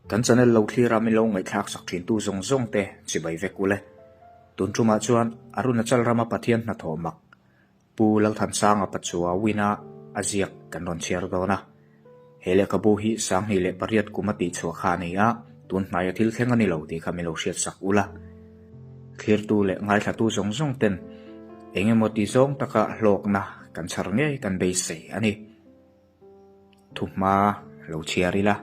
Kan channel lo thlir a min lo ngaihthlak sak thin tu zawng zawng te chibai vek ule. Tun tumah chuan Arunachal rama Pathian hnathawh mak Pu Lalthansanga Pachua win-a a ziak kan rawn chhiar dawn a. He lehkhabu hi 2008 kum a tihchhuah kha a ni a, tun hnaia thil thleng a ni lo tih kha min lo hriat sak ula. Thlirtu leh ngaithlatu zawng zawng ten eng emaw ti zawng taka hlawkna kan chhar ngei kan beisei a ni. Thuhma lo chhiar ila.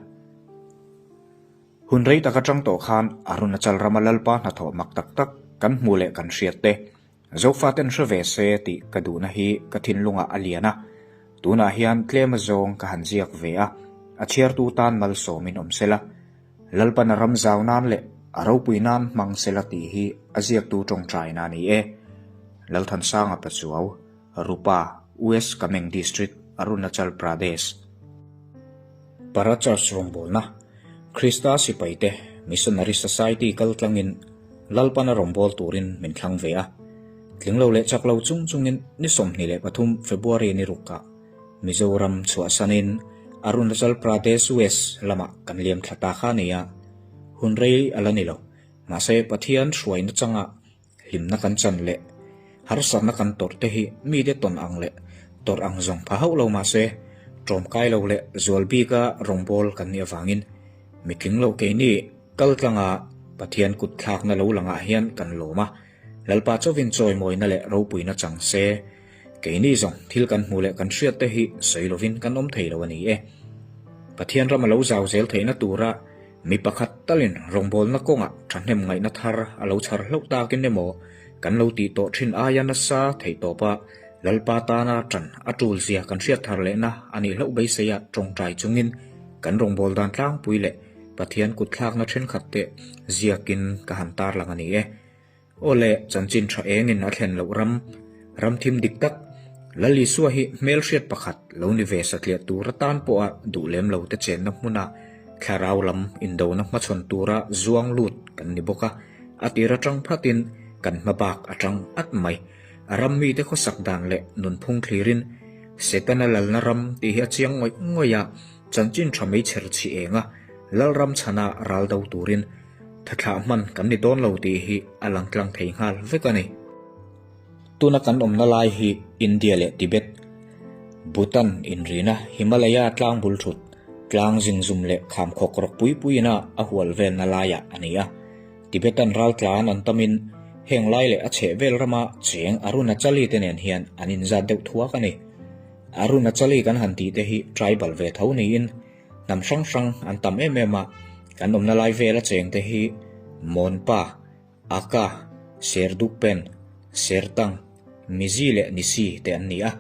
Hun rei tak atang tawh khan Arunachal rama Lalpa hnathawh mak tak tak kan hmuh leh kan hriat te Zofaten hre ve se tih ka duhna hi ka thinlungah a lian a, tunah hian tlem azawng ka han ziak ve a, a chhiartu tan malsawmin awm sela, Lalpan a ram zau nan leh a ropui nan hmang sela tih hi a ziaktu tawngtaina a ni e. Lalthansanga Pachuau, Rupa, West Kameng District, Arunachal Pradesh. Para Church rawngbawlna, Krista sipaite Missionary Society kaltlangin Lalpana rawngbâwl turin min thlang ve a. Tling lo leh chak lo chung chungin ni 23 February ni rukah Mizoram chhuahsanin Arunachal Pradesh West lamah kan liam thla ta kha a ni a. Hun rei a la ni lo. Mahse Pathian hruaina changa Hlimna kan chan leh harsatna kan tawrh te hi mite tawn ang leh tawrh ang zawng pha hauh lo mahse ṭawmkai lo leh zual bika rawngbâwl kan nih avangin mitling lo keini kal tlanga Pathian kut thlakna lo langah hian kan lawm a, Lalpa chauhin chawimawina leh ropuina chang se keini zawng thil kan hmuh leh kan hriat te hi sawi lovin kan awm thei lo a ni e. Pathian rama lo zau zel theihna tura Mi pakhat talin rawngbawlna kawngah thahnem ngaihna thar a lo chhar hlauh takin emaw kan lo tih tawh thin aia nasa theih tawpa Lalpa tana tan a tul zia kan hriat thar lehna a nih hlauh beiseia tawngtai chungin kan rawngbâwl dan tlangpui leh Pathian kutthlakna thenkhat te ziakin ka han tarlang a ni e. Aw le, chanchin tha engin a thlen loh ram, ram thim dik tak, Lal Isua hi hmelhriat pakhat lo ni ve satliah tur atan pawha duh lem lo te chenna hmuna thlarau lam indona hmachhawn tura zuang lut kan ni bawk a, a tir atang phatin kan hma bak atang at mai. A ram mite khawsak dan leh nunphung thlirin Setana lalna ram tih hi a chiang ngawih ngawih a, chanchin tha meichher chhi enga Lalram chhana ral do turin Thathlah hman kan ni dawn lo tih hi a lang tlang thei nghal vek a ni. Tuna kan awmna lai hi India leh Tibet, Bhutan inrina Himalaya tlang bul thut, tlang zingzum leh khamkhawk rawk pui puiina a hual velna laiah a ni a. Tibetan raltlan an tamin heng lai leh a chhehvel rama cheng Arunachali te nen hian an inzat deuh thuak a ni. Arunachali kan han tih te hi tribal ve tho niin Hnam hrang hrang an tam em em a, kan awmna lai vela chengte hi Mawnpa, Aka, Serdukpen, Sertang, Mizi leh Nisi te an ni a,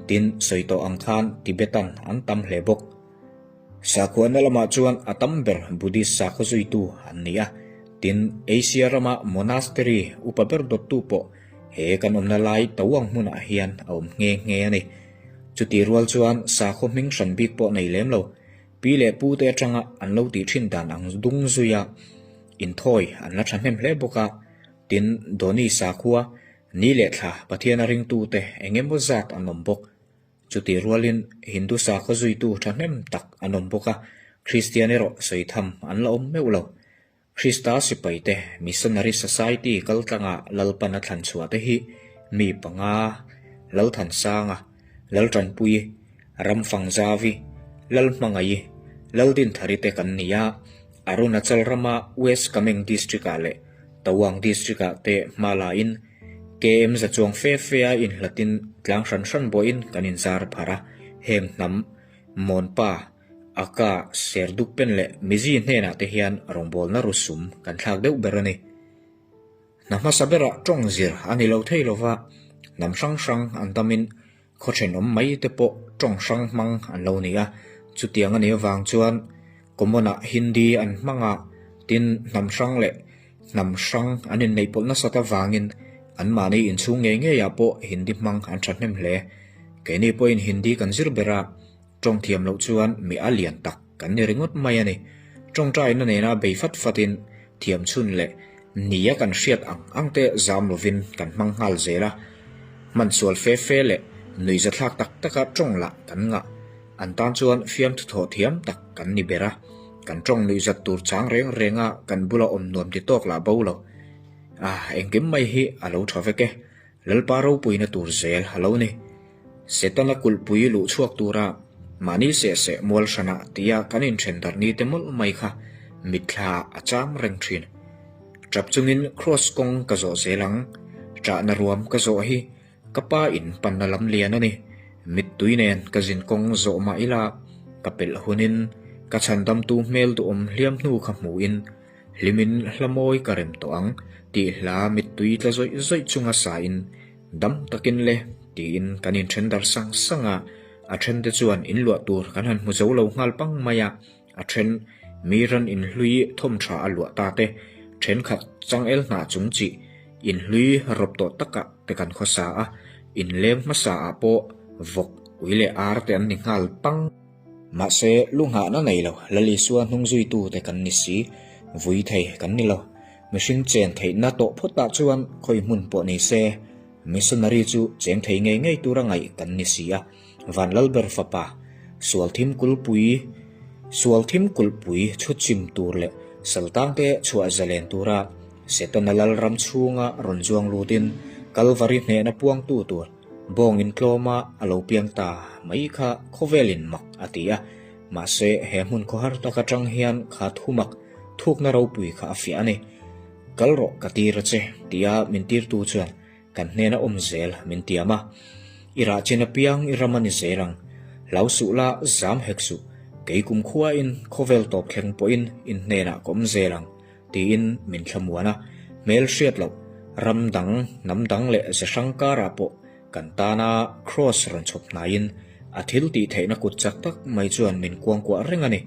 tin sawi tawh ang khan Tibetan an tam hle bawk. Sakhuana lamah chuan a tam ber Buddhist sakhaw zuitu an ni a, tin Asia rama monastery upa ber dawttu pawh he kan awmna lai Tawang hmunah hian a awm nghe nghe a ni. Chutih rual chuan sakhaw hming hran bik pawh nei lem lo, pi leh pu te atanga an lo tih thin dan ang dung zui a, inthawi an la thahnem hle bawk a, tin Dhoni sakhua, ni leh thla Pathiana ringtute eng emaw zat an awm bawk. Chutih rualin Hindu sakhaw zuitu thahnem tak an awm bawk a, Kristian erawh sawi tham an la awm meuh lo. Krista sipaite Missionary Society kaltlanga Lalpan a thlan chhuah te hi mi panga, Lalthansanga, Laltanpuii, Ramfangzavi, Lalhmangaii, Laldinthari te kan ni a, Arunachal rama West Kameng District-ah leh Tawang District-ah te hma lain KM za chuang fe fe a inhlatin tlang hran hran bawhin kan inzar pharh a, heng hnam Mawnpa, A ka ser duk pen leh mizi hnenah te hian rawngbawlna rusum kan thlak deuh ber a ni. Hna hmasa berah tawng zir a ni lo thei lova, hnam hrang hrang an tamin khaw thenawm mai te pawh tawng hrang hmang an lo ni a, chutiang a nih avang chuan common-ah Hindi an hmang a, tin hnam hrang leh hnam hrang an inneih pawlh nasat avangin anmahni inchhung ngei ngeiah pawh Hindi hmang an thahnem hle. Keini pawhin Hindi kan zir ber a. Tawng thiam loh chuan mi a lian tak kan ni ringawt mai a ni. Tawngtaina nena bei fat fatin thiam chhun leh nia kan hriat ang ang te zam lovin kan hmang nghal zel a. Hman sual fe fe leh nuihzathlak tak taka tawng lah kan ngah. An tan chuan fiamthu thawh thiam tak kan ni ber a. Kan tawng nuihzat tur chang reng reng a kan bula awm nuam ti tawk lah bo lo. Ah, engkim mai hi a lo tha vek e. Lalpa ropuina tur zel a lo ni. Setana kulhpui luh chhuak tura mahni seh seh mual hranah tia kan inthen darh ni te mawlh mai kha mitthla a cham reng thin. Tap chungin Kraws kawng ka zawh zel ang. Ṭahna ruam ka zawh hi ka pa in panna lam lian a ni. Mittui nen ka zin kawng zawh mah ila ka pelh hunin ka chhandamtu hmel duhawm hliam hnu kha hmuhin Hlimin hla mawi ka rem tawh ang tih hla mittui tla zawih zawih chunga sain dam takin le tiin kan inthen dar sang sang a, a then te chuan inluah tur kan han hmu zo lo nghal pang mai a, a then mi ran inhlui thawm tha a luah ta te, thenkhat changel hnah chung chih inhlui rawp tawh takah te kan khawsa a, inleng hmasa ah pawh vawk ui leh ar te an ni nghal pang. Mahse, lu nghahna nei lo, Lal Isua hnung zuitute kan ni si, vui thei kan ni lo. Mihring chen theihna tawh phawtah chuan khawi hmun pawh ni se, missionary chu cheng thei ngei ngei tura ngaih kan ni si a. Van Lalber fapa, sual thim kulpui, sual thim kulhpui chhutchim tur leh saltangte chhuah zalen tura Setana Lalram chhunga rawn zuang lutin Kalvari hnehna puangtu tur, Bawng intlawma a lo piang ta mai kha khawvelin mak a ti a, mahse he hmun khawhar tak atang hian kha thu mak thukna ropui kha a fiah a ni. Kal rawh ka tir a che tia min tirtu chuan kan hnena awm zel min tiam a. I rah chin apiang i ram a ni zel ang. Hlau suh la zam hek suh, kei kumkhuain khawvel tawp thleng pawhin in hnenah ka awm zel ang tiin min thlamuan a, hmel hriat loh ram dang, hnam dang leh ze hrang karah pawh kan tana Kraws rawn chhawp hnaiin a thil tih theihna kut chak tak mai chuan min kuangkuah reng a ni,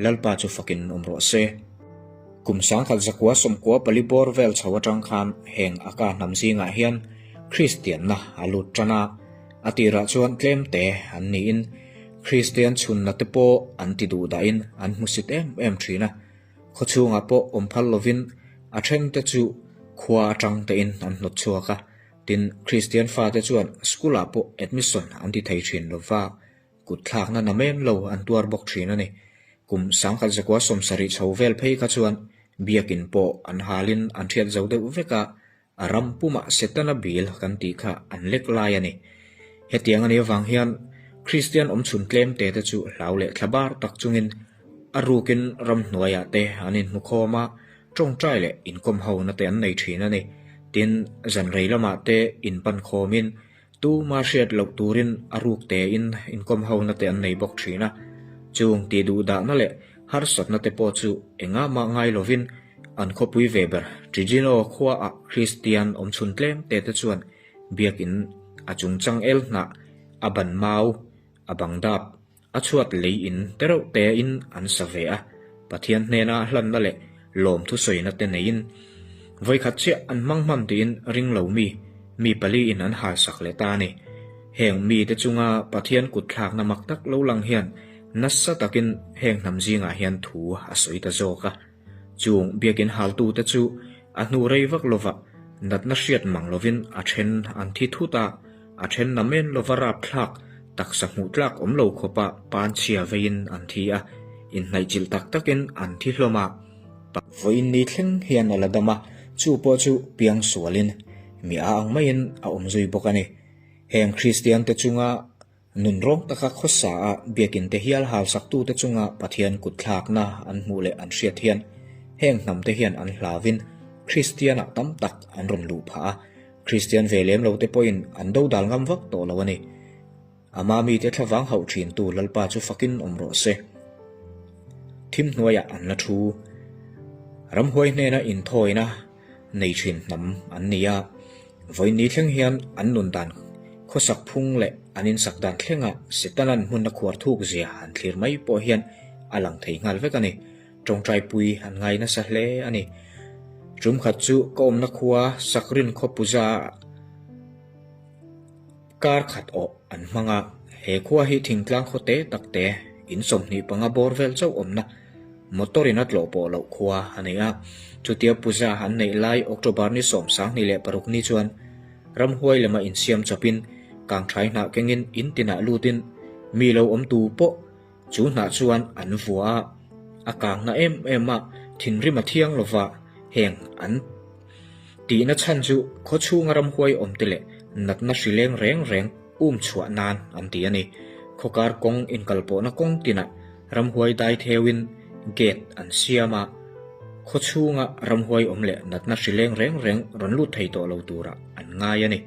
Lalpa chu fakin awm rawh se. Kum sangkhat zakua sawmkua pali bawr vel chho atang khan heng a ka hnam zingah hian Kristianna a lut tan a, a tirah chuan tlem te an niin Kristian chhunna te pawh an ti duh dahin an hmusit em em thin a, Khaw chhungah pawh awm phal lovin a thente chu khua atang tein an hnawt chhuak a, tin Kristian fate chuan school ah pawh admission an ti thei thin lova, kut thlakna namen lo an tuar bawk thin a ni. Kum sangkhat zakua 70 chho vel phei kha chuan biakin pawh an halin an thiat zo deuh vek a, A ram pumah Setana bil kan tih kha an lek lai a ni. Hetiang a nih avang hian Kristian awmchhun tlem te te chu hlau leh thla bar tak chungin a rukin ramhnuaiah te an inhmu khawm a, tawngtai leh inkawm hona te an nei thin a ni. Tin, zan rei lamah te inpan khawmin Tuma hriat loh turin a ruk tein inkawm hona te an nei bawk thin a, chung tih duh dahna leh harsatna te pawh chu engah mah ngai lovin an khawpui ve ber Trigino khuaah Kristian awmchhun tlem te te chuan biakin a chungchang el hnah a ban mau a bang dap A chhuat lei in te reuh te in an sa ve a, Pathian hnena hlanna leh lawmthu sawina te neiin vawikhat chiah an hmang hman tiin ring lo mi, mi pali in an hal sak leh ta a ni. Heng mi te chunga Pathian kut thlakna mak tak lo lang hian nasa takin heng hnam zingah hian thu a sawi ta zawk a. Chung biakin haltute chu a hnu rei vak lova natna hriat mang lovin a then an thi thut a, a then namen lova rapthlak taksa hmuh tlak awm lo khawpa panchhia veiin an thi a, inhnaihchilh tak takin an thi hlawm a. Vawiin ni thleng hian a la dam a, chu pawh chu piang sualin mi a ang maiin a awm zui bawk a ni. Heng Kristiante chunga Nun rawng taka khawsa a biakin te hial hal saktute chunga Pathian kut thlakna an hmuh leh an hriat hian heng hnam te hian an hlauvin Kristian ah tam tak an rawn luh phah a, Kristian ve lem lo te pawhin an dodal ngam vak tawh lo a ni. Ama mite thlavang hauh thintu Lalpa chu fakin awm rawh se. Thim hnuaiah an la thu. Ramhuai hnena inthawina nei thin hnam an ni a, vawiin ni thleng hian an nun dan khawsak phung leh an insak dan thlenga Setanan hmun a khuar thuk zia an thlir mai pawh hian a lang thei nghal vek a ni. Tawngtaipui an ngai nasa hle a ni. Tumkhat chu ka awmna khua Sakrin khaw puja ah Kar khat awh an hmang a, he khua hi thingtlang khaw te tak te, in 25 bawr vel chauh awmna motor in a tlawh pawh loh khua a ni a. Chutia puja an neih lai October ni 26 ni chuan ramhuai lema insiam chawpin kangthai hnah kengin in tinah lutin mi lo awm tu pawh chu hnah chuan an vua a. A kang na em em a, thinrim a thiang lova heng an tihna chhan chu khaw chhunga ramhuai awmte leh natna hri leng reng reng um chhuah nan an ti a ni. Khawkar kawng inkalpawhna kawng tinah ramhuai dai theuhin gate an siam a, khaw chhunga ramhuai awm leh natna hri leng reng reng rawn lut thei tawh lo turah an ngai a ni.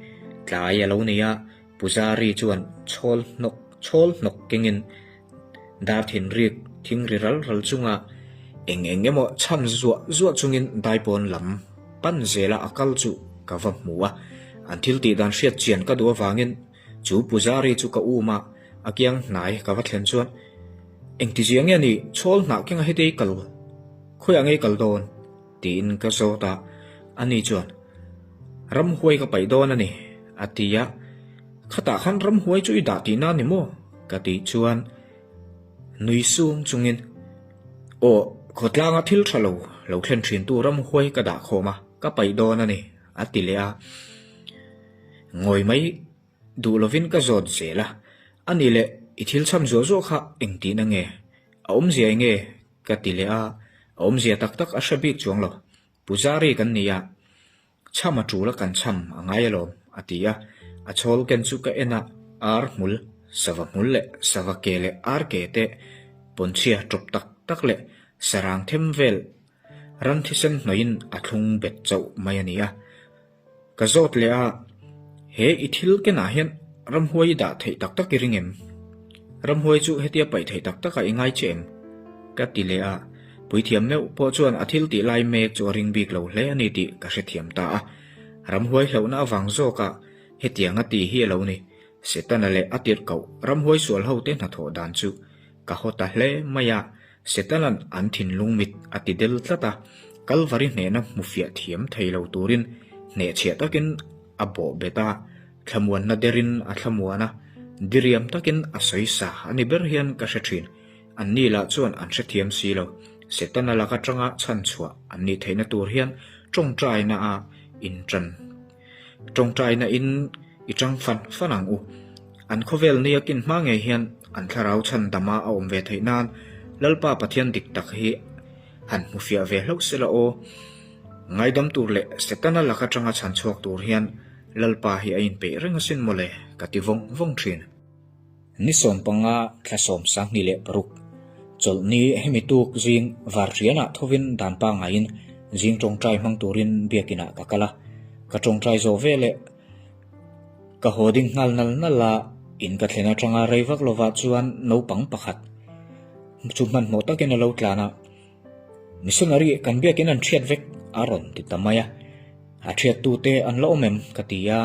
Tlai a lo ni a, Puzari chuan chhawl hnawk chhawl hnawk kengin dar thinrik thing ri ral ral chunga eng eng emaw chham zuah zuah chungin daipawn lam pan zela a kal chu ka va hmu a. An thil tih dan hriat chian ka duh avangin chu Puzari chu ka um a, a kiang hnai ka va thlen chuan Engtizia nge ni chhawl hnah kenga hetei kal khawiah ngei kal dawn? Tiin ka zawt a, ani chuan, Ramhuai ka paih dawn a ni, a ti a. Khatah khan ramhuai chu i dah tihna a ni maw? ka tih chuan nui sung chungin, Aw, khawtlanga thil tha lo lo thlen thintu ramhuai ka dah khawm a, ka paih dawn a ni, a ti leh a. Ngawi mai duh lovin ka zawt zel a, Ani leh i thil chham zuah zuah kha engtihna nge? A awmzia enge? Ka ti leh a, a awmzia tak tak a hre bik chuang lo. Puzari kan ni a, chham a tul a kan chham a ngai alawm, a ti a. A chhawl ken chu ka en a, ar hmul, sava hmul leh sava ke leh ar ke te, pawnchhia tawp tak tak leh sarang them vel ran thisen hnawihin a thlung bet chauh mai a ni a. Ka zawt leh a, he i thil kenah hian ramhuai i dah theih tak tak i ring em? Ramhuai chu hetia paih theih tak takah i ngai che em? Ka ti leh a, puithiam meuh pawh chuan a thil tih lai mek chu a ring bik lo hle a ni tih ka hrethiam ta a. Ramhuai hlauhna avang zawkah hetiang a ti hi a lo ni. Setana leh a tirhkoh ramhuai sual hote hnathawh dan chu Ka haw ta hle mai a, Setana'n an thinlung mit a ti del tlat a, Kalvari hnehna hmu fiah thiam thei lo turin hnehchhiah takin a bawh bet a, thlamuanna derin a thlamuan a, diriam takin a sawi sa a ni ber hian ka hre thin. Anni lah chuan an hrethiam si lo, Setana lak atanga chhanchhuah an nih theihna tur hian tawngtaina a intan. Tawngtaina in i tang fan fan ang u. An khawvel nia kin hma ngei hian an thlarau chhan dama a awm ve theih nan Lalpa Pathian dik tak hi han hmu fiah ve hlauh se la aw. Ngaidam tur leh Setana lak atanga chhan chhuak tur hian Lalpa hi a inpeih reng asin mawle ka ti vawng vawng thin. Ni 15 thla 26, Chawlhni hemi tuk zing varṭianah thovin dan pangaiin zing ṭawngṭai hmang turin biakinah ka kal a, ka ṭawngṭai zawh veleh ka haw ding nghal nal nal a, in ka thlen aṭanga rei vak lovah chuan naupang pakhat chu hmanhmawh takin a lo tlan a, Missionary kan biakin an ṭhiat vek a rawn ti ta mai a, a ṭhiattute an la awm em ka ti a.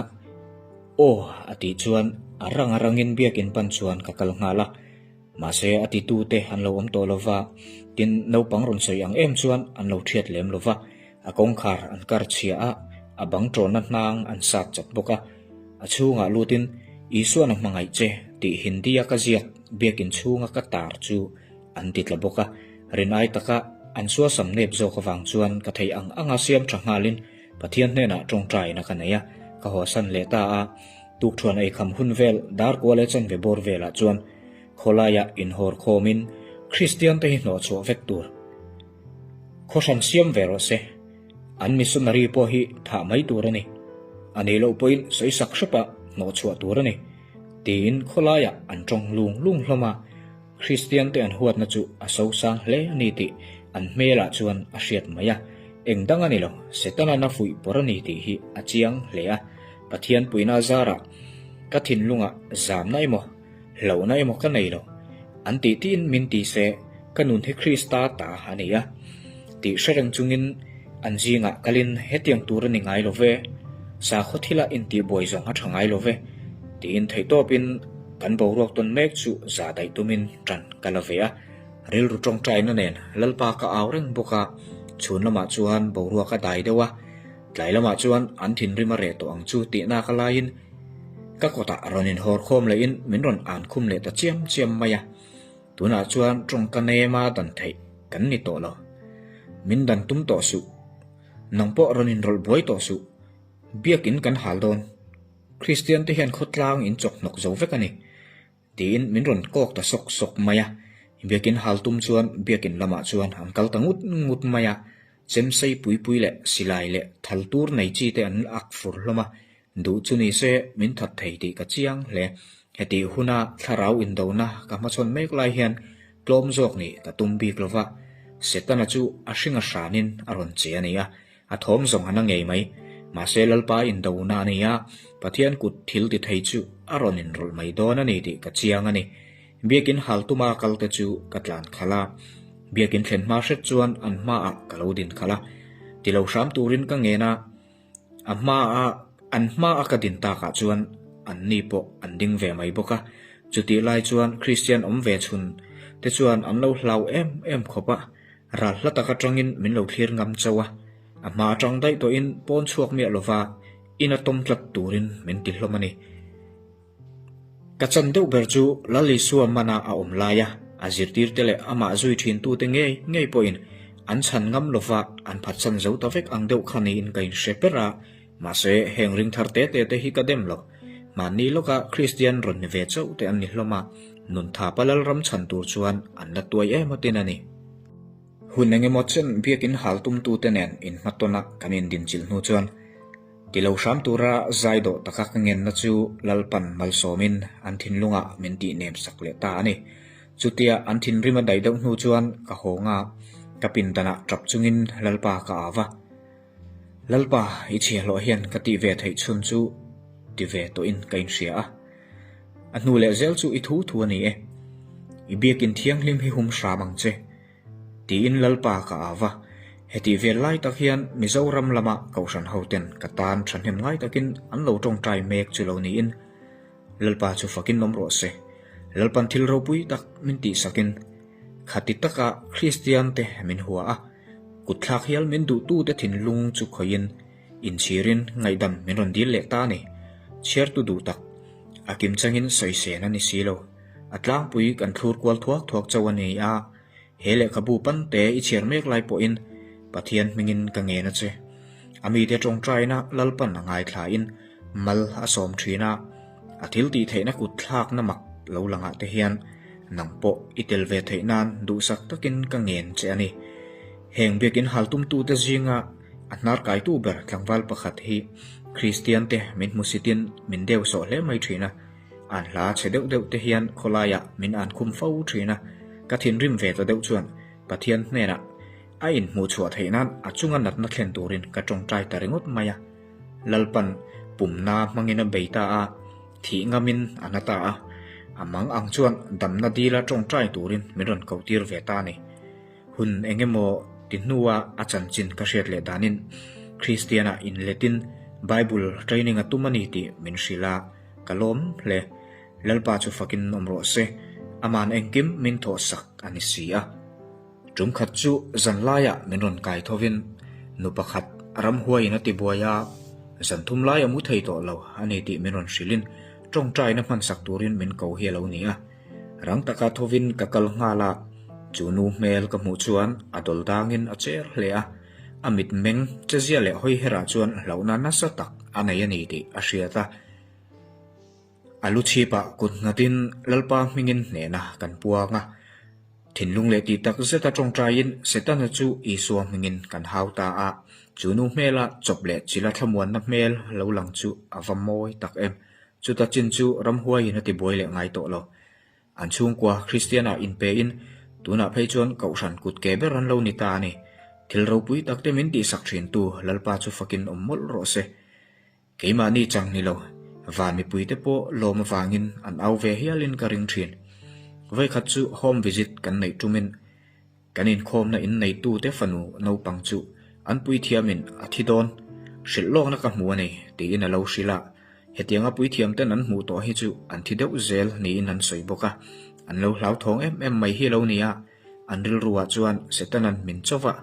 Aw a tih chuan a rang a rangin biakin pan chuan ka kal nghal a, mahse a titute an lo awm tawh lo va, tin naupang rawn sawi ang em chuan an lo thiat lem lo va, a kawngkhar an kar chhia a, a bang tawnna hnang an sat chat bawk a, a chhungah lutin Isuan a hmangaih che tih Hindi-a ka ziak biakin chhunga ka tar chu an ti tla bawk a, rinai taka an suasam nep zawk avang chuan ka theih ang anga siam tha nghalin Pathian hnenah tawngtaina ka nei a, ka hawsan leh ta a. Tukthuan eikham hun vel dar kual leh chanve bawr velah chuan khawlaiah inhawr khawmin Kristiante hi hnawhchhuah vek tur khawhran siam ve rawh se. An missionary pawh hi thah mai tur a ni. A nei loh pawhin sawisak hrepah hnawhchhuah tur a ni, tiin khawlaiah an tawng lung lung hlawm a. Kristiante an huatna chu a sosang hle a ni tih an hmelah chuan a hriat mai a, eng dang a ni lo, Setana'n a fuih pawr a ni tih hi a chiang hle a. Pathian puihna zarah ka thinlungah zamna emaw, hlauhna emaw ka nei lo. An tih tiin min ti se, ka nun hi Krista ta a ni a tih hre reng chungin an zingah kalin hetiang tur a ni ngai lo ve, sakhaw thila intihbuai zawng a tha ngai lo ve tiin theihtawpin Kan boruak tawn mek chu za daih tumin ṭan ka la ve a, rilru ṭawngṭaina nen Lalpa ka au reng bawk a, chhun lamah chuan boruak a dai deuh a, tlai lamah chuan an thinrim a reh tawh ang chu tih nak a laiin ka kawtah rawn inhawr khawm lehin min rawn an khum leh ta chiam chiam mai a, tunah chuan ṭawngka nema dan theih kan ni tawh lo. Min dan tum tawh suh, nang pawh rawn inrawlh buai tawh suh, biakin kan hal dawn. Kristian te hian khawtlang in chawk hnawk zo vek a ni, tiin min rawn kawk ta sawk sawk mai a. Biakin hal tum chuan biakin lamah chuan an kal ta ngut ngut mai a, chemsei pui pui leh silai leh thal tur nei chi te an ak fur hlawm a, duh chu ni se min that thei tih ka chiang hle. Hetih huna thlarau indona ka hmachhawn mek lai hian tlawm zawk nih ka tum bik lova, Setana chu a hring a hranin a rawn che a ni a, A thawm zawng a na ngei mai. Mahse Lalpa indona a ni a, Pathian kut thil ti thei chu a rawn inrawlh mai dawn a ni tih ka chiang a ni. Biakin hal tuma kal te chu ka tlan khalh a. Biakin thlen hma hret chuan an hmaah ka lo din khalh a. Ti lo hram turin ka ngen a, a hmaah an hmaa ka din takah chuan an ni pawh an ding ve mai bawk a. Chutih lai chuan Kristian awm ve chhun te chuan an lo hlau em em khawp a. Ral hla tak atangin min lo thlir ngam chauh a, a hma atang daih tawhin pawn chhuak miah lova in a tawm tlat turin min ti hlawm a ni. Ka chan deuh ber chu Lal Isua mana a awm laia a zirtirte leh amah zui thintute ngei ngei pawhin an chhan ngam lova an phatsan zo ta vek ang deuh kha niin ka inhre ber a, mahse heng ring thar te te te hi ka dem lo. Mahni lawka Kristian rawn ni ve chauh te an ni hlawm a, nun thapa Lalram chhan tur chuan an la tuai em atin a ni. Hun eng emaw chen biakin hal tumtute nen inhmatawna kan indinchilh hnu chuan ti lo hram tura zai dawh taka ka ngenna chu Lalpan malsawmin an thinlungah min tihnem sak leh ta a ni. Chutia an thinrim a daih deuh hnu chuan ka haw nga, ka pindanah tap chungin Lalpa ka au va. Lalpa, i chhiahhlawh hian ka tih ve theih chhun chu ti ve tawhin ka inhria a. A hnu leh zel chu i thu thu a ni e. I biakin thianghlim hi hum hram ang che. Tiin Lalpa ka au va. Hetih vel lai tak hian Mizoram lama Kohhran hoten ka tan thahnem ngai takin an lo tawngtai mek chu lo niin Lalpa chu fakin awm rawh se. Lalpan thil ropui tak min tihsakin khati taka Kristian te min hua a. Kutthlak hial min duhtute thinlung chu khawihin inchhirin ngaihdam min rawn dil leh ta a ni. Chhiartu duh tak, a kim changin sawisên a ni si lo. A tlangpui kan thlur kual thuak thuak chauh a ni a, he lehkhabu pante i chhiar mek lai pawhin Pathian hmingin ka ngen a che. A mite tawngtaina Lalpan a ngaithlain mal a sawm thin a, a thil tih theihna kutthlakna mak lo langah te hian nang pawh i tel ve theih nan duhsak takin ka ngen che a ni. Heng biakin hal tumtute zinga a hnar kaitu ber tlangval pakhat hi Kristian te min hmusitin min deu sawh hle mai thin a, an hla chhe deuh deuh te hian khawlaiah min an khum fo thin a, ka thinrim ve ta deuh chuan Pathian hnenah a inhmuhchhuah theih nan a chunga natna thlen turin ka tawngtai ta ringawt mai a. Lalpan pumna hmangin a bei ta a, thih ngamin a na ta a. A mang ang chuan damna dila tawngtai turin min rawn koh tir ve ta a ni. Hun eng emaw ti hnua a chanchin ka hriat leh danin Kristiana inletin Bible training a tum a ni tih min hrilh a, ka lawm hle. Lalpa chu fakin awm rawh se, aman engkim min thawhsak a ni si a. Tum khat chu zan laiah min rawn kai thovin nu pakhat ramhuaiin a ti buai a, zan thum lai a mu thei tawh lo a ni tih min rawn hrilhin tawngtaina hmansak turin min ko hi a lo ni a. Rang taka thovin ka kal nghal a, chu nu hmel ka hmuh chuan a dawl dangin a cher hle a, a mitmeng chezia leh hawi herah chuan hlauhna nasa tak a nei a ni tih a hriat a. A lu chhipah kut nghatin Lalpa hmingin hnehna kan puang a. Thinlung leh tih tak zeta tawngtaiin Setana chu Isua hmingin kan hau ta a. Chu nu hmela chawp leh chila thlamuanna hmel lo lang chu a va mawi tak em. Chuta chin chu ramhuaiin a tibuai leh ngai tawh lo. An chhungkua Kristianah inpein tunah phei chuan Kohhran kut ke ber an lo ni ta a ni. Thil ropui takte min tihsak thintu Lalpa chu fakin awm mawlh rawh se. Keimahni chang ni lo, van mipuite pawh lawm avangin an au ve hialin ka ring thin. Vawikhat chu home visit kan neih tumin kan inkhawmna inneitute fanu naupang chu an puithiamin a thi dawn, hrilh lawkna ka hmu a ni tiin a lo hrilh a. Hetianga puithiamten an hmuh tawh hi chu an thi deuh zel niin an sawi bawk a, an lo hlauthawng em em mai hi a lo ni a, an rilruah chuan Setanan min chauh a,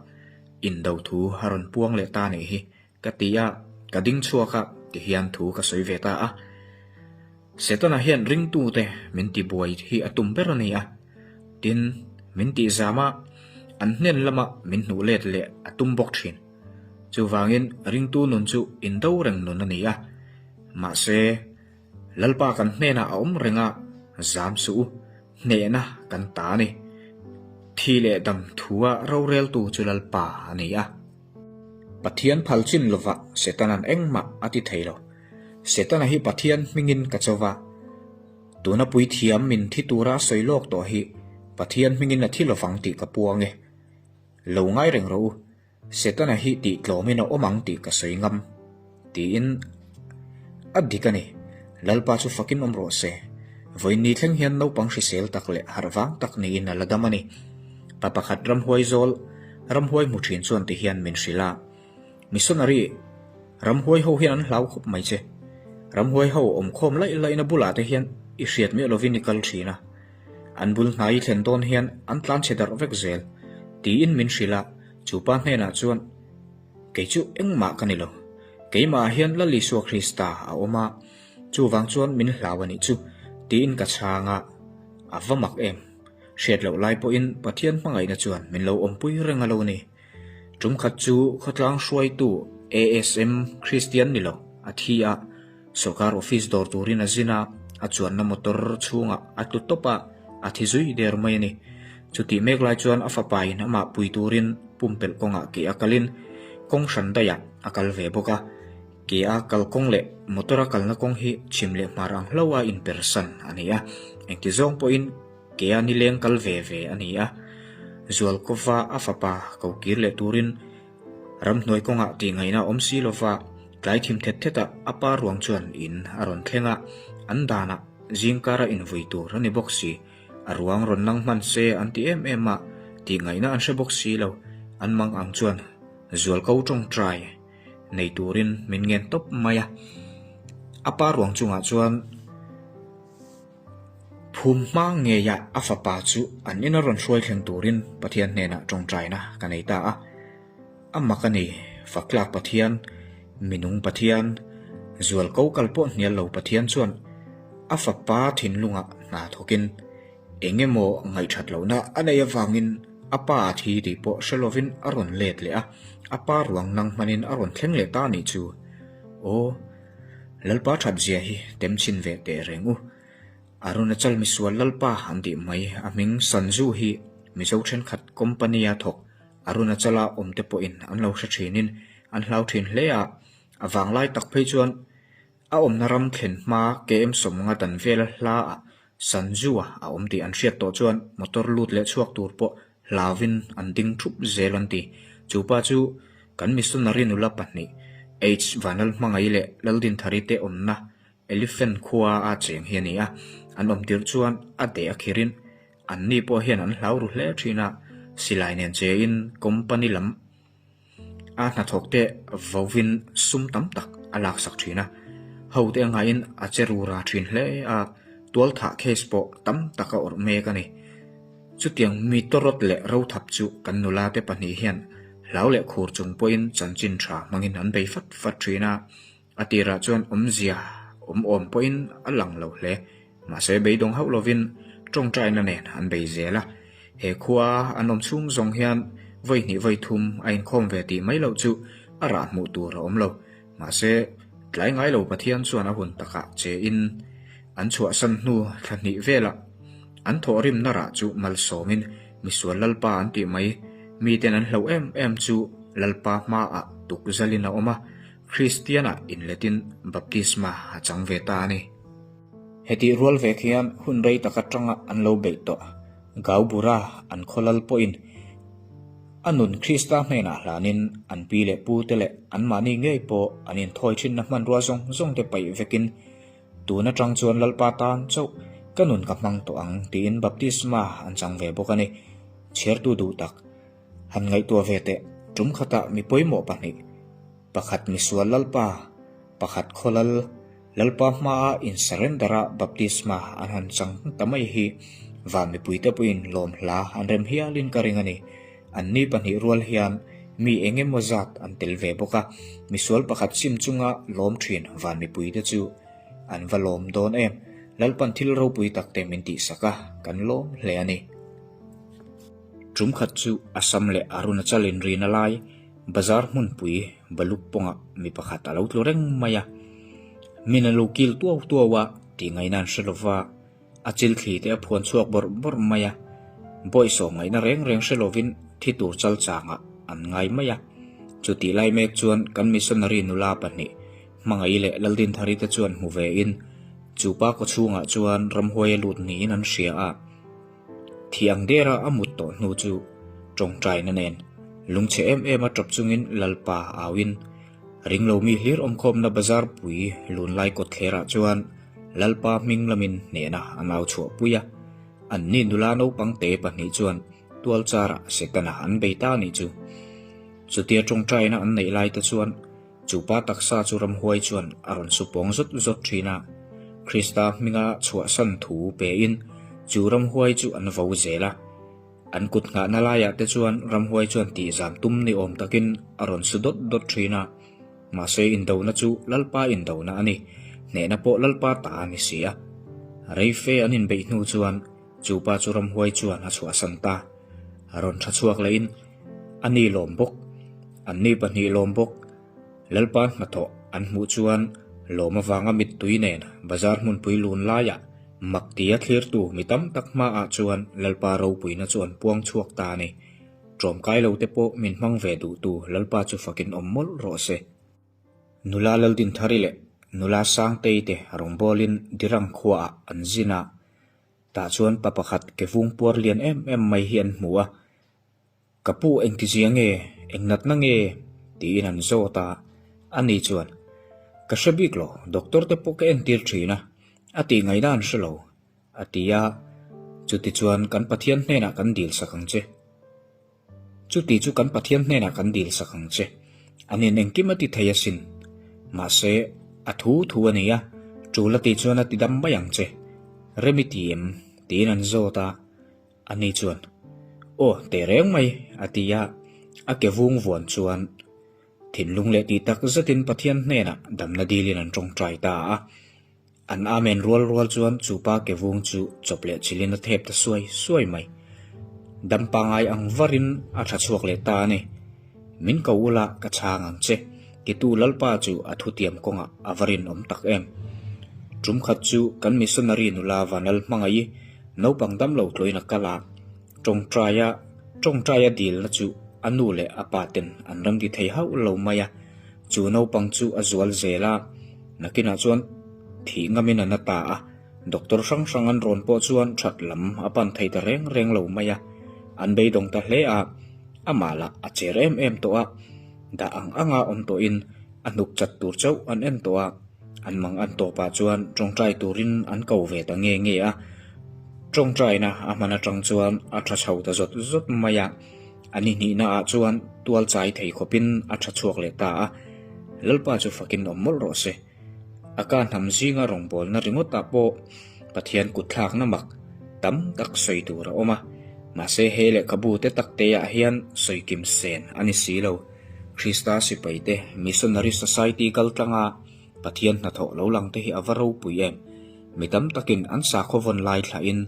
indo thu a rawn puang leh ta a nih hi. Ka ti a, ka ding chhuak a, ti hian thu ka sawi ve ta a. Setana hian ringtute min tibuai hi a tum ber a ni a. Tin, min tihzam a, an hnen lama min hnuh let leh a tum bawk thin. Chuvangin ringtu nun chu indo reng nun a ni a. Mahse, Lalpa kan hnenah a awm reng a, zam suh u, hnehna kan ta a ni. Thi leh dam thua roreltu chu Lalpa a ni a. Pathian phal chin lovah Setana'n engmah a ti thei lo. Setana hi Pathian hmingin ka cho va. Tuna puithiam min thi tura a sawi lawk tawh hi Pathian hmingin a thi lovang tih ka puang e. Lo ngai reng rawh u, Setana hi tih tlawmin a awm ang tih ka sawi ngam, tiin a dik a ni. Lalpa chu fakin awm rawh se. Vawiin thleng hian naupang hrisel tak leh harh vang tak niin a la dam a ni. Pa pakhat ramhuai zawl, ramhuai hmu thin chuan ti hian min hrilh a, Missionary, ramhuai ho hian an hlau khawp mai che. Ramhuai ho awmkhawm laih laihna bulah te hian i hriat miah lovin i kal thin a. An bul hnai i thlen dawn hian an tlan chhe darh vek zel, tiin min hrilh a, chu pa hnenah chuan, Kei chu engmah ka ni lo. Keimahah hian Lal Isua Krista a awm a, chuvang chuan min hlau a nih chu, tiin ka chhang a, a va mak em. Hriat loh lai pawhin Pathian hmangaihna chuan min lo awmpui reng a lo ni. Tum khat chu khawtlang hruaitu ASM Kristian ni lo a thi a, Sawrkar office dawr turin a zin a, a chuanna motor chhungah a tlu tawp a, a thi zui der mai a ni. Chutih mek lai chuan a fapain amah pui turin pumpelh kawngah ke a kalin kawng hran daihah a kal ve bawk a. Ke a kal kawng leh motor a kalna kawng hi chhim leh hmar ang hlauha inpersan a ni a, engti zawng pawhin ke a nileng kal ve ve a ni a. Zualkawva a fapa ko kir leh turin Ramhnuai kawngah tih ngaihna awm si lova tlai thim thet thetah a pa ruang chuan in a rawn thleng a, an danah zingkara invui tur a ni bawk si. A ruang rawn nang hman se an ti em em a, tih ngaihna an hre bawk si lo. An mang ang chuan zualko tawngtai nei turin min ngen tawp mai a. A pa ruang chungah chuan. Phum hma ngeiah a fapa chu an ina rawn hruai thleng turin Pathian hnenah tawngtaina ka nei ta a. A mak a ni, Faklak Pathian, Minung Pathian, Zualko kal pawh hnial lo Pathian chuan a fapa thinlungah hna thawkin eng emaw ngaihthat lohna a neih avangin a pa a thi tih pawh hre lovin a rawn let leh a, a pa ruang nang hmanin a rawn thleng leh ta a nih chu. Aw. Lalpa that zia hi tem chhin ve teh reng u. Arunachal misual Lalpa an tih mai a hming Sanju hi Mizo thenkhat company a thawk Arunachala awm te pawhin an lo hre thinin an hlau thin hle a, a vanglai tak phei chuan a awmna ram thlen hma KM 50 dan vela hla ah Sanju a awm tih an hriat tawh chuan motor lut leh chhuak tur pawh Hlauvin an ding thup zel an ti. Chu pa chu kan missionary nula pahnih H Vanlal Hmangaih leh Laldinthari te awmna Elephant khua a cheng hi a ni a. An awm tirh chuan a deh a khirin anni pawh hian an hlau ru hle thin a, silai nen chein company lam A hnathawk te vovin sum tam tak a laksak thin a, hote a ngaiin a che rura thin hle a, tualthah case pawh tam tak a awrh mek a ni. Chutiang mi tawrawt leh rothap chu kan nula te pahnih hian hlau leh khur chung pawhin chanchin tha hmangin an bei fat fat thin a, A tirah chuan awmzia awm awm pawhin a lang lo hle. Mahse beidawng hauh lovin tawngtaina nen an bei zel a. He khua an awm chhung zawng hian vawi hnih vawi thum a inkhawm ve tih mai loh chu a rah hmuh tur a awm lo. Mahse tlai ngai lo Pathian chuan a hun takah che in an chhuahsan hnu thla hnih velah an thawhrimna rah chu malsawmin misual Lalpa an tih mai miten an hlauh em em chu Lalpa hmaah tukzalin a awm a. Kristianah inletin baptisma a chang ve ta a ni. Hetih rual vek hian hun rei tak atanga an lo beih tawh Gaubura an khaw lal pawhin a nun Krista hnenah hlanin an pi leh pute leh anmahni ngei pawh an inthawi thinna hmanrua zawng zawng te paih vekin tun atang chuan Lalpa tan chauh ka nun ka hmang tawh ang tiin baptisma an chang ve bawk a ni. Chhiartu duh tak han ngaihtuah ve teh tum khatah mi pawimawh pahnih Pakhat misual Lalpa, pakhat khawlal, Lalpa hmaa in surrender a baptisma an han chang ta mai hi van mipuite pawhin lawm hla an rem hialin ka ring a ni. Anni pahnih rual hian mi eng emaw zat an tel ve bawk a, misual pakhat sim chunga lawm thin van mipuite chu an va lawm dawn em. Lalpan thil ropui takte min tihsak a, kan lawm hle a ni. Tum khat chu Assam leh Arunachal inrina lai Bazar hmunpui baluk pawngah mi pakhat a lo tlu reng mai a, min a lo kil tuau tuau a tih ngaihna an hre lova, a chil thli te a phuan chhuak bawrh bawrh mai a. Bawihsawm ngaihna reng reng hre lovin thi tur chal changah an ngai mai a. Chutih lai mek chuan kan missionary nula pahnih Hmangaih leh Laldinthari te chuan hmu ve in chu pa kawchhungah chuan ramhuai a lut niin an hria a. Thi ang dera a mut tawh hnu chu tawngtaina nen lungchhe em em a tawp chungin Lalpa auin ringlo mi hlir awmkhawmna bazar pui lunlai kawtthlerah chuan Lalpa hming lamin hnehna an au chhuahpui a. Anni nula naupang te pahnih chuan tualcharah Setana an bei ta anih chu. Chutia tawngtaina an neih lai te chuan Chu pa taksa chu ramhuai chuan a rawn su pawng zawt zawt thin a, Krista hminga chhuahsan thu pein chu ramhuai chu an vo zel a. An kut nghahna laiah te chuan ramhuai chuan tihzam tum ni awm takin a rawn su dawt dawt thin a. Mahse indona chu Lalpa indona a ni, hnehna pawh Lalpa ta a ni si a. Rei fe an inbeih hnu chuan chu pa chu ramhuai chuan a chhuahsan ta. A rawn tha chhuak lehin A ni lawm bawk, an ni pahnih lawm bawk. Lalpa hnathawh an hmuh chuan lawm avanga mittui nen bazar hmunpui lun laiah mak tia thlirtu mi tam tak hmaah chuan Lalpa ropuina chu an puang chhuak ta a ni. Ṭawmkai lo te pawh min hmang ve duhtu Lalpa chu fakin awm mawlh rawh se. Nula Laldinthari leh Nula Sangtei te rawngbawlin Dirang khuaah an zin a, tah chuan pa pakhat ke vung puar lian em em mai hi an hmu a. Ka pu engtizia nge, eng natna nge? tiin an zawt a, ani chuan, Ka hre bik lo, doctor te pawh ka entir thin a, a tih ngaihna an hre lo, a ti a, chutichuan kan Pathian hnenah kan dil sak ang che. Chuti chu kan Pathian hnenah kan dil sak ang che. Anin engkim a ti thei asin. Mahse, a thu thu a ni a, tul a tih chuan a ti dam mai ang che. Rem i ti em? tiin an zawt a. Ani chuan, Aw, teh reng mai, a ti a, a ke vung vuan chuan thinlung leh tih tak zetin Pathian hnenah damna dilin an tawngtai ta a. An amen rual rual chuan chu pa ke vung chu chawp leh chilhin a thep ta suai suai mai. Dam pangai ang varin a tha chhuak leh ta a ni. Min ko ula ka chhang ang che, titu Lalpa chu a thutiam kawngah a va rinawm tak em. Tum khat chu kan missionary nula Vanal hmangaih naupang damlo tluin a kal a, tawngtaia tawngtaia dilna chu a nu leh a pa ten an ramti thei hauh lo mai a, chu naupang chu a zual zel a, nakinah chuan thih ngamin a na ta a, doctor hrang hrang an rawn pawh chuan that lam a pan thei ta reng reng lo mai a, an beidawng ta hle a. Amah lah a cher em em tawh a, dah ang anga awm tawhin a hnuk chat tur chauh an en tawh a, an mang an tawpah chuan tawngtai turin an ko ve ta nge nge a, tawngtaina a hman atang chuan a tha chho ta zawt zawt mai a, a ni hnihna ah chuan tual chai thei khawpin a tha chhuak leh ta a, Lalpa chu fakin awm mawlh rawh se. A ka hnam zinga rawngbawlna ringawtah pawh Pathian kutthlakna mak tam tak sawi tur a awm a, mahse he lehkhabu te tak teah hian sawi kim sen a ni si lo. Krista sipaite Missionary Society kal tlanga Pathian hnathawh lo lang te hi a va ropui em! Mi tam takin an sakhaw vawn lai thlahin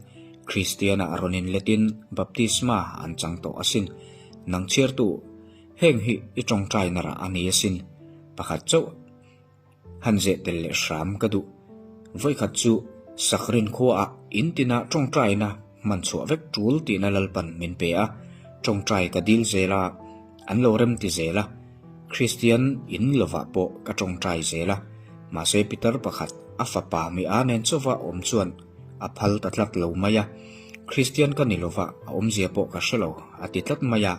Kristiana rawn inletin baptisma an chang tawh asin. Nang chhiartu, heng hi i tawngtaina rah a ni asin. Pakhat chauh. Han zeh tel leh hram ka duh. Vawikhat chu Sakrin khuaah in tina tawngtaina hman chhuah vek tul tihna Lalpan min pe a, tawngtai ka dil zel a, an lo rem ti zel a. Kristian in lovah pawh ka tawngtai zel a, mahse Peter pakhat a fapa mi a nen chauva awm chuan a phal ta tlat lo mai a. Kristian ka ni lova a awmzia pawh ka hre lo a ti tlat mai a.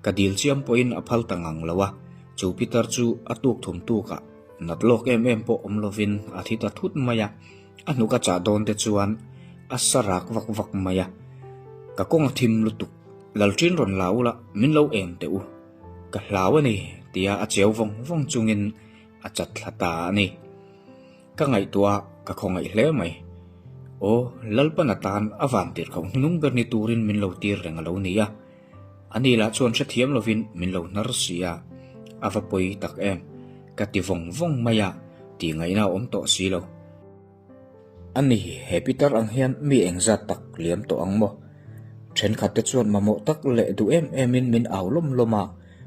Ka dil chiam pawhin a phal ta ngang lo a, chu pitar chu a tuk thum tukah nat lawk em em pawh awm lovin a thi ta thut mai a, a hnuk a chah dawn te chuan a sa rak vak vak mai a. Ka kawng a thim lutuk, Lalṭin rawn la ula min lo eng teh u, ka hlau a ni tia a cheu vawng vawng chungin a chat thla ta a ni. Ka ngaihtuah a, ka khawngaih hle mai. Aw, Lalpan atan a van tirhkoh hnung ber ni turin min lo tir reng a lo ni a. Ani lah chuan hrethiam lovin min lo hnar si a, a va pawi tak em? Ka ti vawng vawng mai a, tih ngaihna a awm tawh si lo. Ani, he pitar ang hian mi engzat tak liam tawh ang maw? Thenkhat te chuan mamawh tak leh duh em emin min au lawm lawm a,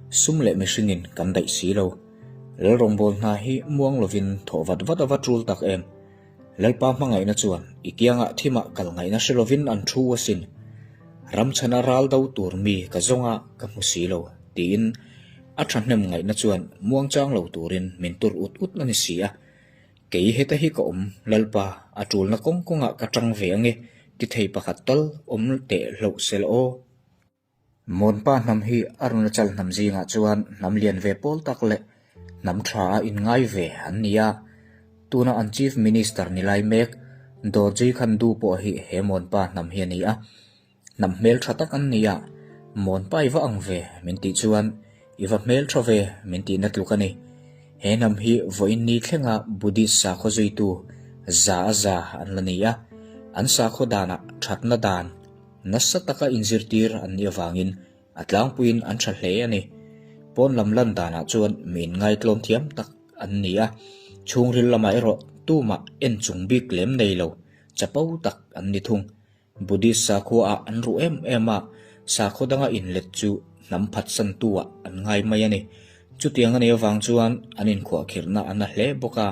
sum leh mihringin kan daih si lo. Lalrawngbâwl hna hi muang lovin thawh vat vat a va tul tak em? Lalpa hmangaihna chuan i kiangah thimah kal ngaihna hre lovin an thu asin. Ramchhana ral do tur mi ka zawng a, ka hmu si lo, tiin a thahnem ngaihna chuan muangchang lo turin min tur ut ut a ni si a. Kei heta hi ka awm, Lalpa, a tulna kawng kawngah ka tang ve ange, ti thei pakhat tal awm teh hlauh sel aw. Mawnpa hnam hi Arunachal hnam zingah chuan hnam lian ve pawl tak leh hnam tha a inngai ve an ni a. Tuna an Chief Minister ni lai mek Dorjee Khandu pawh hi he Mawnpa hnam hi a ni a. Hnam hmel tha tak an ni a, Mawnpa i va ang ve min tih chuan i va hmel tha ve min tihna tluk a ni. He hnam hi vawiin ni thlenga Buddhist sakhaw zuitu za a za an la ni a, an sakhaw danah thatna dan, Nasa taka inzirtir an nih avangin a tlangpuiin an tha hle a ni. Pawn lam lan danah chuan mi inngaitlawm thiam tak an ni a, chhungril lamah erawh tumah en chung bik lem nei lo, chapo tak an ni thung. Buddhist sakhuaah an ruh em em a, sakhaw danga inlet chu hnam phatsantu-ah an ngai mai a ni. Chutiang a nih avang chuan an inkhuahkhirhna a na hle bawk a,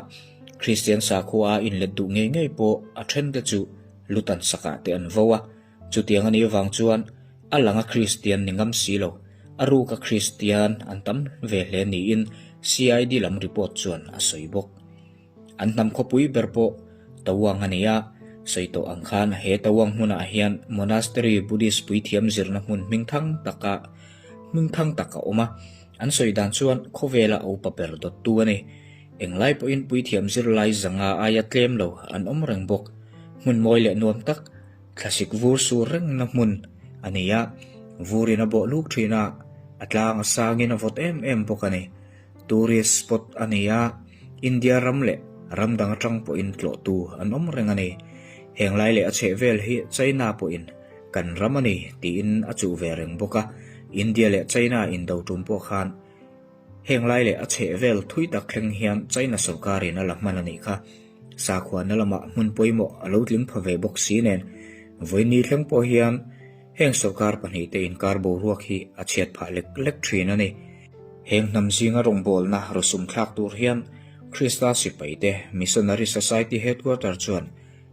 Kristian sakhua a inlet duh ngei ngei pawh a thente chu lutan sakah te an vo a. Chutiang a nih avang chuan a langa Kristian ni ngam si lo, a ruka Kristian an tam ve hle niin CID lam report chuan a sawi bawk. An hnam khawpui ber pawh Tawang a ni a, sawi tawh ang khan he Tawang hmunah hian Monastery Buddhist puithiam zirna hmun hmingthang taka hmingthang tak a awm a, an sawi dan chuan khawvela a upa ber dawttu a ni. Englai pawhin puithiam zirlai zanga aia tlem lo an awm reng bawk. Hmun mawi leh nuam tak, thlasik vur sur rengna hmun a ni a, vurin a bawh luk thin a, a tlang a sangin a vawt em em bawk a ni. Tourist spot a ni a, India ram leh ram dang atang pawhin tlawhtu an awm reng a ni. Heng lai leh a chhehvel hi China pawhin kan ram a ni tiin a chuh ve reng bawk a, India leh China indo tum pawh khan heng lai leh a chhehvel thui tak thleng hian China sorkarin a la hman a nih kha. Sakhuana lamah hmun pawimawh a lo tling pha ve bawk si nen vawiin thleng pawh hian Heng sorkar pahnihte inkar boruak hi a chhiat phah lek lek thin a ni. Heng hnam zinga rawngbawlna rawsum thlak tur hian Krista sipaite Missionary Society Headquarter chuan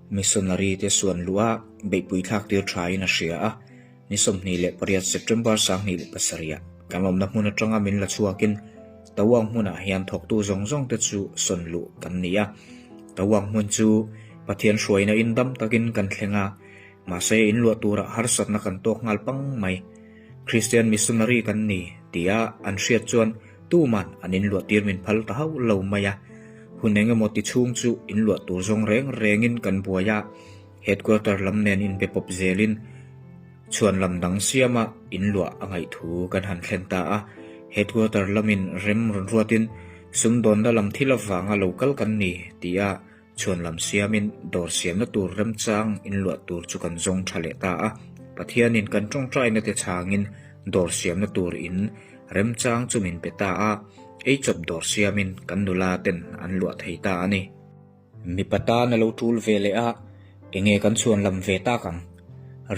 Missionary te suan luh a beihpui thlak tir thain a hria a. Ni 28 September 2007 kan awmna hmun atanga min la chhuakin Tawang hmunah hian thawktu zawng zawng te chu sawn luh kan ni a. Tawang hmun chu Pathian hruaina in dam takin kan thleng a. Mahse, inluah turah harsatna kan tawk nghal pang mai. Kristian missionary kan ni tia an hriat chuan tuman an inluah tir min phal ta hauh lo mai a. Hun eng emaw ti chhung chu inluah tur zawng reng rengin kan buai a, headquarter lam nen inbe pawp zelin chhuan lam dang siama inluah a ngaih thu kan han thlen ta a. Headquarter lamin rem rawn ruatin sumdawnna lam thil avanga lo kal kan ni tia Chhuan lam siamin dawr siamna tur remchang inluah tur chu kan zawng tha leh ta a. Pathianin kan tawngtaina te chhangin dawr siamna tur in remchang chu min pe ta a, eichawp dawr siamin kan nula ten an luah thei ta a ni. Mipa tan a lo tul ve leh a, enge kan chhuan lam ve tak ang?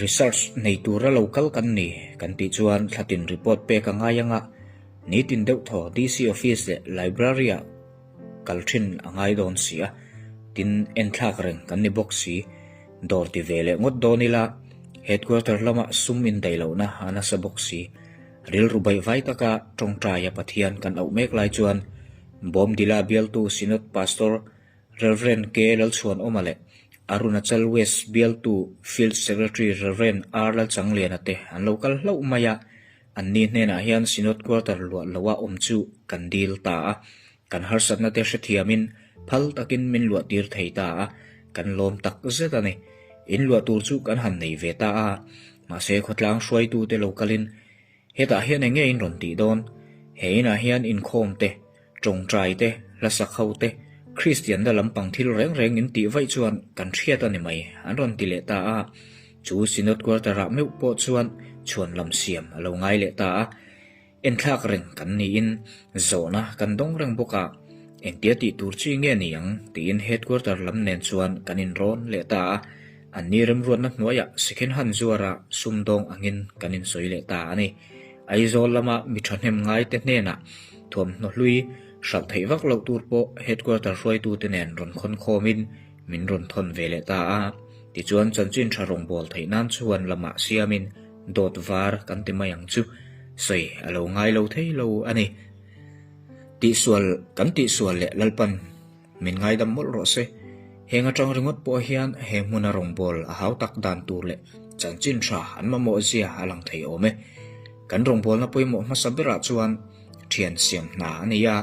Research nei tura lo kal kan ni kan tih chuan thlatin report pek a ngai anga, nitin deuh thaw DC office leh library-ah Kal thin a ngai dawn si a, tin enthlak reng kan ni bawk si. Dawr ti ve leh ngawt dawn ila, headquarter lamah sum indaih lohna a nasa bawk si. Rilru baihvai taka tawngtaia Pathian kan auh mek lai chuan Bawmdila bialtu Synod Pastor Rev. K. Lalchhuanawma leh Arunachal West bialtu Field Secretary Rev. R. Lalchangliana te an lo kal hlauh mai a, Anni hnenah hian Synod Quarter luah loa awm chu kan dil ta a, kan harsatna te hrethiamin phal takin min luah tir thei ta a, kan lawm tak zet a ni. In luah tur chu kan han nei ve ta a, mahse khawtlang hruaitute lo kalin hetah hian eng nge in rawn tih dawn? He inah hian inkhawm te Tawngtai te, hlasak ho te, Kristianna lampang thil reng reng in tih vaih chuan kan hriat a ni mai, an rawn ti leh ta a. Chu Synod Quarter-ah meuh pawh chuan chhuan lam siam a lo ngai leh ta a. Enthlak reng kan niin zawhna kan dawng reng bawk a, engtia tih tur chi nge ni ang tiin Headquarter lam nen chuan kan inrawn leh ta a. Anni remruatna hnuaiah second hand zuara sumdawng angin kan insawi leh ta a ni. Aizawl lama mi thahnem ngaite hnenah thuamhnaw hlui hralh theih vak loh tur pawh headquarter hruaitute nen rawn khawn khawmin min rawn thawn ve leh ta a. Tichuan chanchin tha rawngbâwl theih nan chuan lamah siamin Dawt var kan ti mai ang chu. Sawi a lo ngai lo thei lo a ni. Tihsual kan tihsual leh Lalpan min ngaidam mawlh rawh se. Heng atang ringawt pawh hian he hmuna rawngbâwl a hau tak dan tur leh chanchin tha an mamawh zia a lang thei awm e. Kan rawngbâwlna pawimawh hmasa berah chuan thian siam hna a ni a.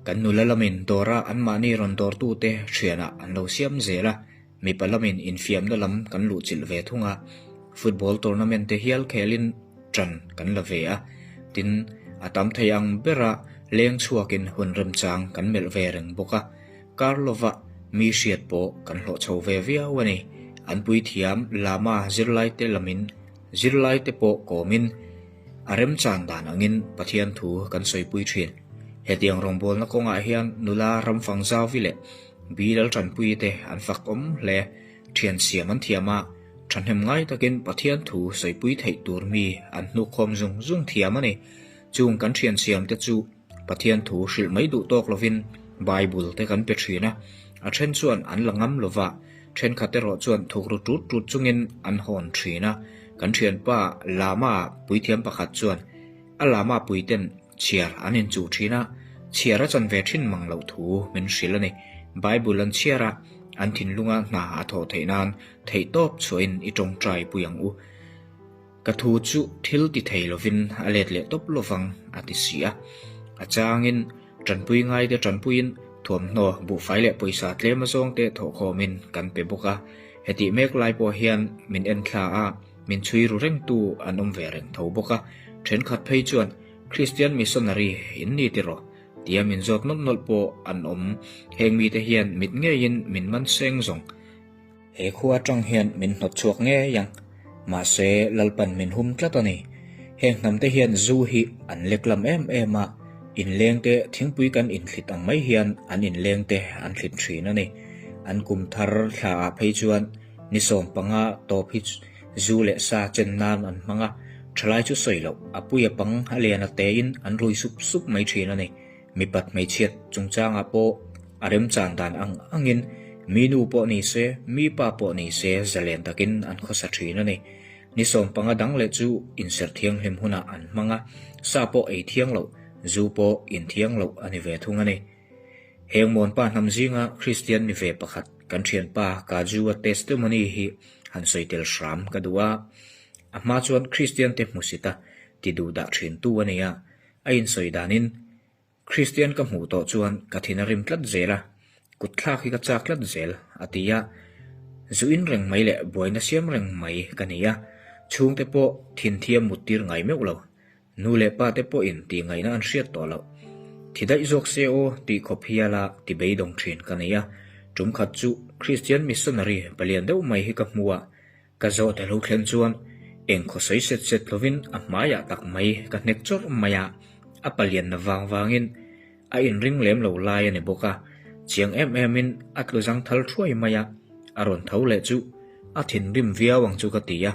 Kan nula lamin dawra anmahni rawn dawrtute thianah an lo siam zel a. Mipa lamin infiamna lam kan luhchilh ve thung a, football tournament te hial khelin ṭan kan la ve a, tin, a tam thei ang bera leng chhuakin hun remchang kan melh ve reng bawk a, kar lova mi hriat pawh kan hlawh chho ve viau a ni. An puithiam Lama zirlaite lamin zirlaite pawh kawmin a remchan dan angin Pathian thu kan sawipui ṭhin. Hetiang rawngbawlna kawngah hian nula ramfang zauvi leh Bilal tanpui te an fak awm hle. Thian siam an thiam a, thahnem ngai takin Pathian thu sawipui theih tur mi an hnukkhawm zung zung thiam a ni. Chung kan thian siam te chu Pathian thu hrilh mai duh tawk lovin Bible te kan pe thin a, a then chuan an la ngam lova, thenkhat erawh chuan thukru tut tut chungin an hawn thin a. Kan thianpa Lama puithiam pakhat chuan a Lama puiten Chhiar an inchuh thin a, chhiar a chan ve thin mang loh thu min hrilh a ni. Bible an chhiar a, an thinlunga hna a thawh theih nan theihtawp chhuahin i tawngtai pui ang u. Ka thu chu thil ti thei lovin a let leh tawp lovang a ti si a. A changin tanpui ngaite tanpuiin thuamhnaw, buhfai leh pawisa tlem azawngte thawhkhawmin kan pe bawk a. Hetih mek lai pawh hian min enthla a. Min chhui ru rengtu an awm ve reng tho bawk a, thenkhat phei chuan Kristian missionary in ni tiraw? tia min zawt nawlh nawlh pawh an awm. Heng mite hian mit ngeiin min man seng zawng. He khua atang hian min hnawt chhuak ngei ang. Mahse, Lalpan min hum tlat a ni. Heng hnamte hian zu hi an lek lam em em a, inlengte thingpui kan inthlit ang mai hian an inlengte an thlit thin a ni. An kum thar thlaah phei chuan Ni 15 tawp hi zu leh sa chen nan an hmang a, thalai chu sawi loh, a pui a pang a lian a tein an rui sup sup mai thin a ni. Mipat hmeichhiat chungchangah pawh a remchan dan ang angin mi nu pawh ni se, mi pa pawh ni se zalen takin an khawsa thin a ni. Ni 15 dang leh chu inserh thianghlim hunah an hmang a, sa pawh ei thiang loh, zu pawh in thiang loh a ni ve thung a ni. Heng Mawnpa hnam zinga Kristian ni ve pakhat kan thianpa Kaju-a testimony hi han sawi tel hram ka duh a. A hma chuan Kristian te hmusit a ti duh dah thintu a ni a, a insawi danin, Kristian ka hmuh tawh chuan ka thin a rim tlat zel a, kut thlak hi ka chak tlat zel, a ti a. Zu in reng mai leh buaina siam reng mai ka ni a, chhungte pawh thin thiam mut tir ngai meuh lo. Nu leh pa te pawhin tih ngaihna an hriat tawh loh. Thi daih zawk se aw tih khawp hiala ti beidawng thin ka nei a. Tum khat chu Kristian missionary palian deuh mai hi ka hmu a, ka zawh ta lo thlen chuan eng khaw sawi set set lovin a hmaiah tak mai ka hnek chawrh mai a, a palianna vang vangin a inring lem lo lai a ni bawk a, chiang em emin a tlu zang thal thuai mai a, a rawn tho leh chu a thinrim viau ang chu ka ti a.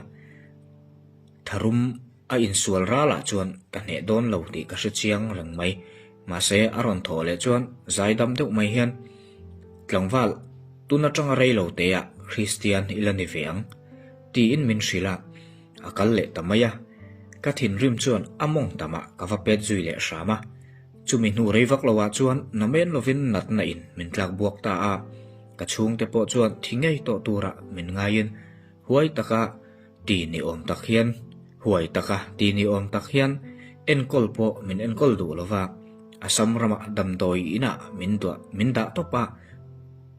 Tharum a insual ralah chuan ka hneh dawn lo tih ka hre chiang reng mai. Mahse, a rawn thawh leh chuan zaidam deuh mai hian, Tlangval, tun atanga rei lo teah Kristian i la ni ve ang, tiin min hrilh a, a kal leh ta mai a. Ka thinrim chuan a mawng tamah ka va pet zui leh hram a. Chumi hnu rei vak loah chuan namen lovin natna in min tlak buak ta a. Ka chhungte pawh chuan thi ngei tawh turah min ngaiin huai taka Ti ni awm tak hian, huai taka ti ni awm tak hian enkawl pawh min enkawl duh lo va, Assam ramah damdawi inah min duah min dah tawp a,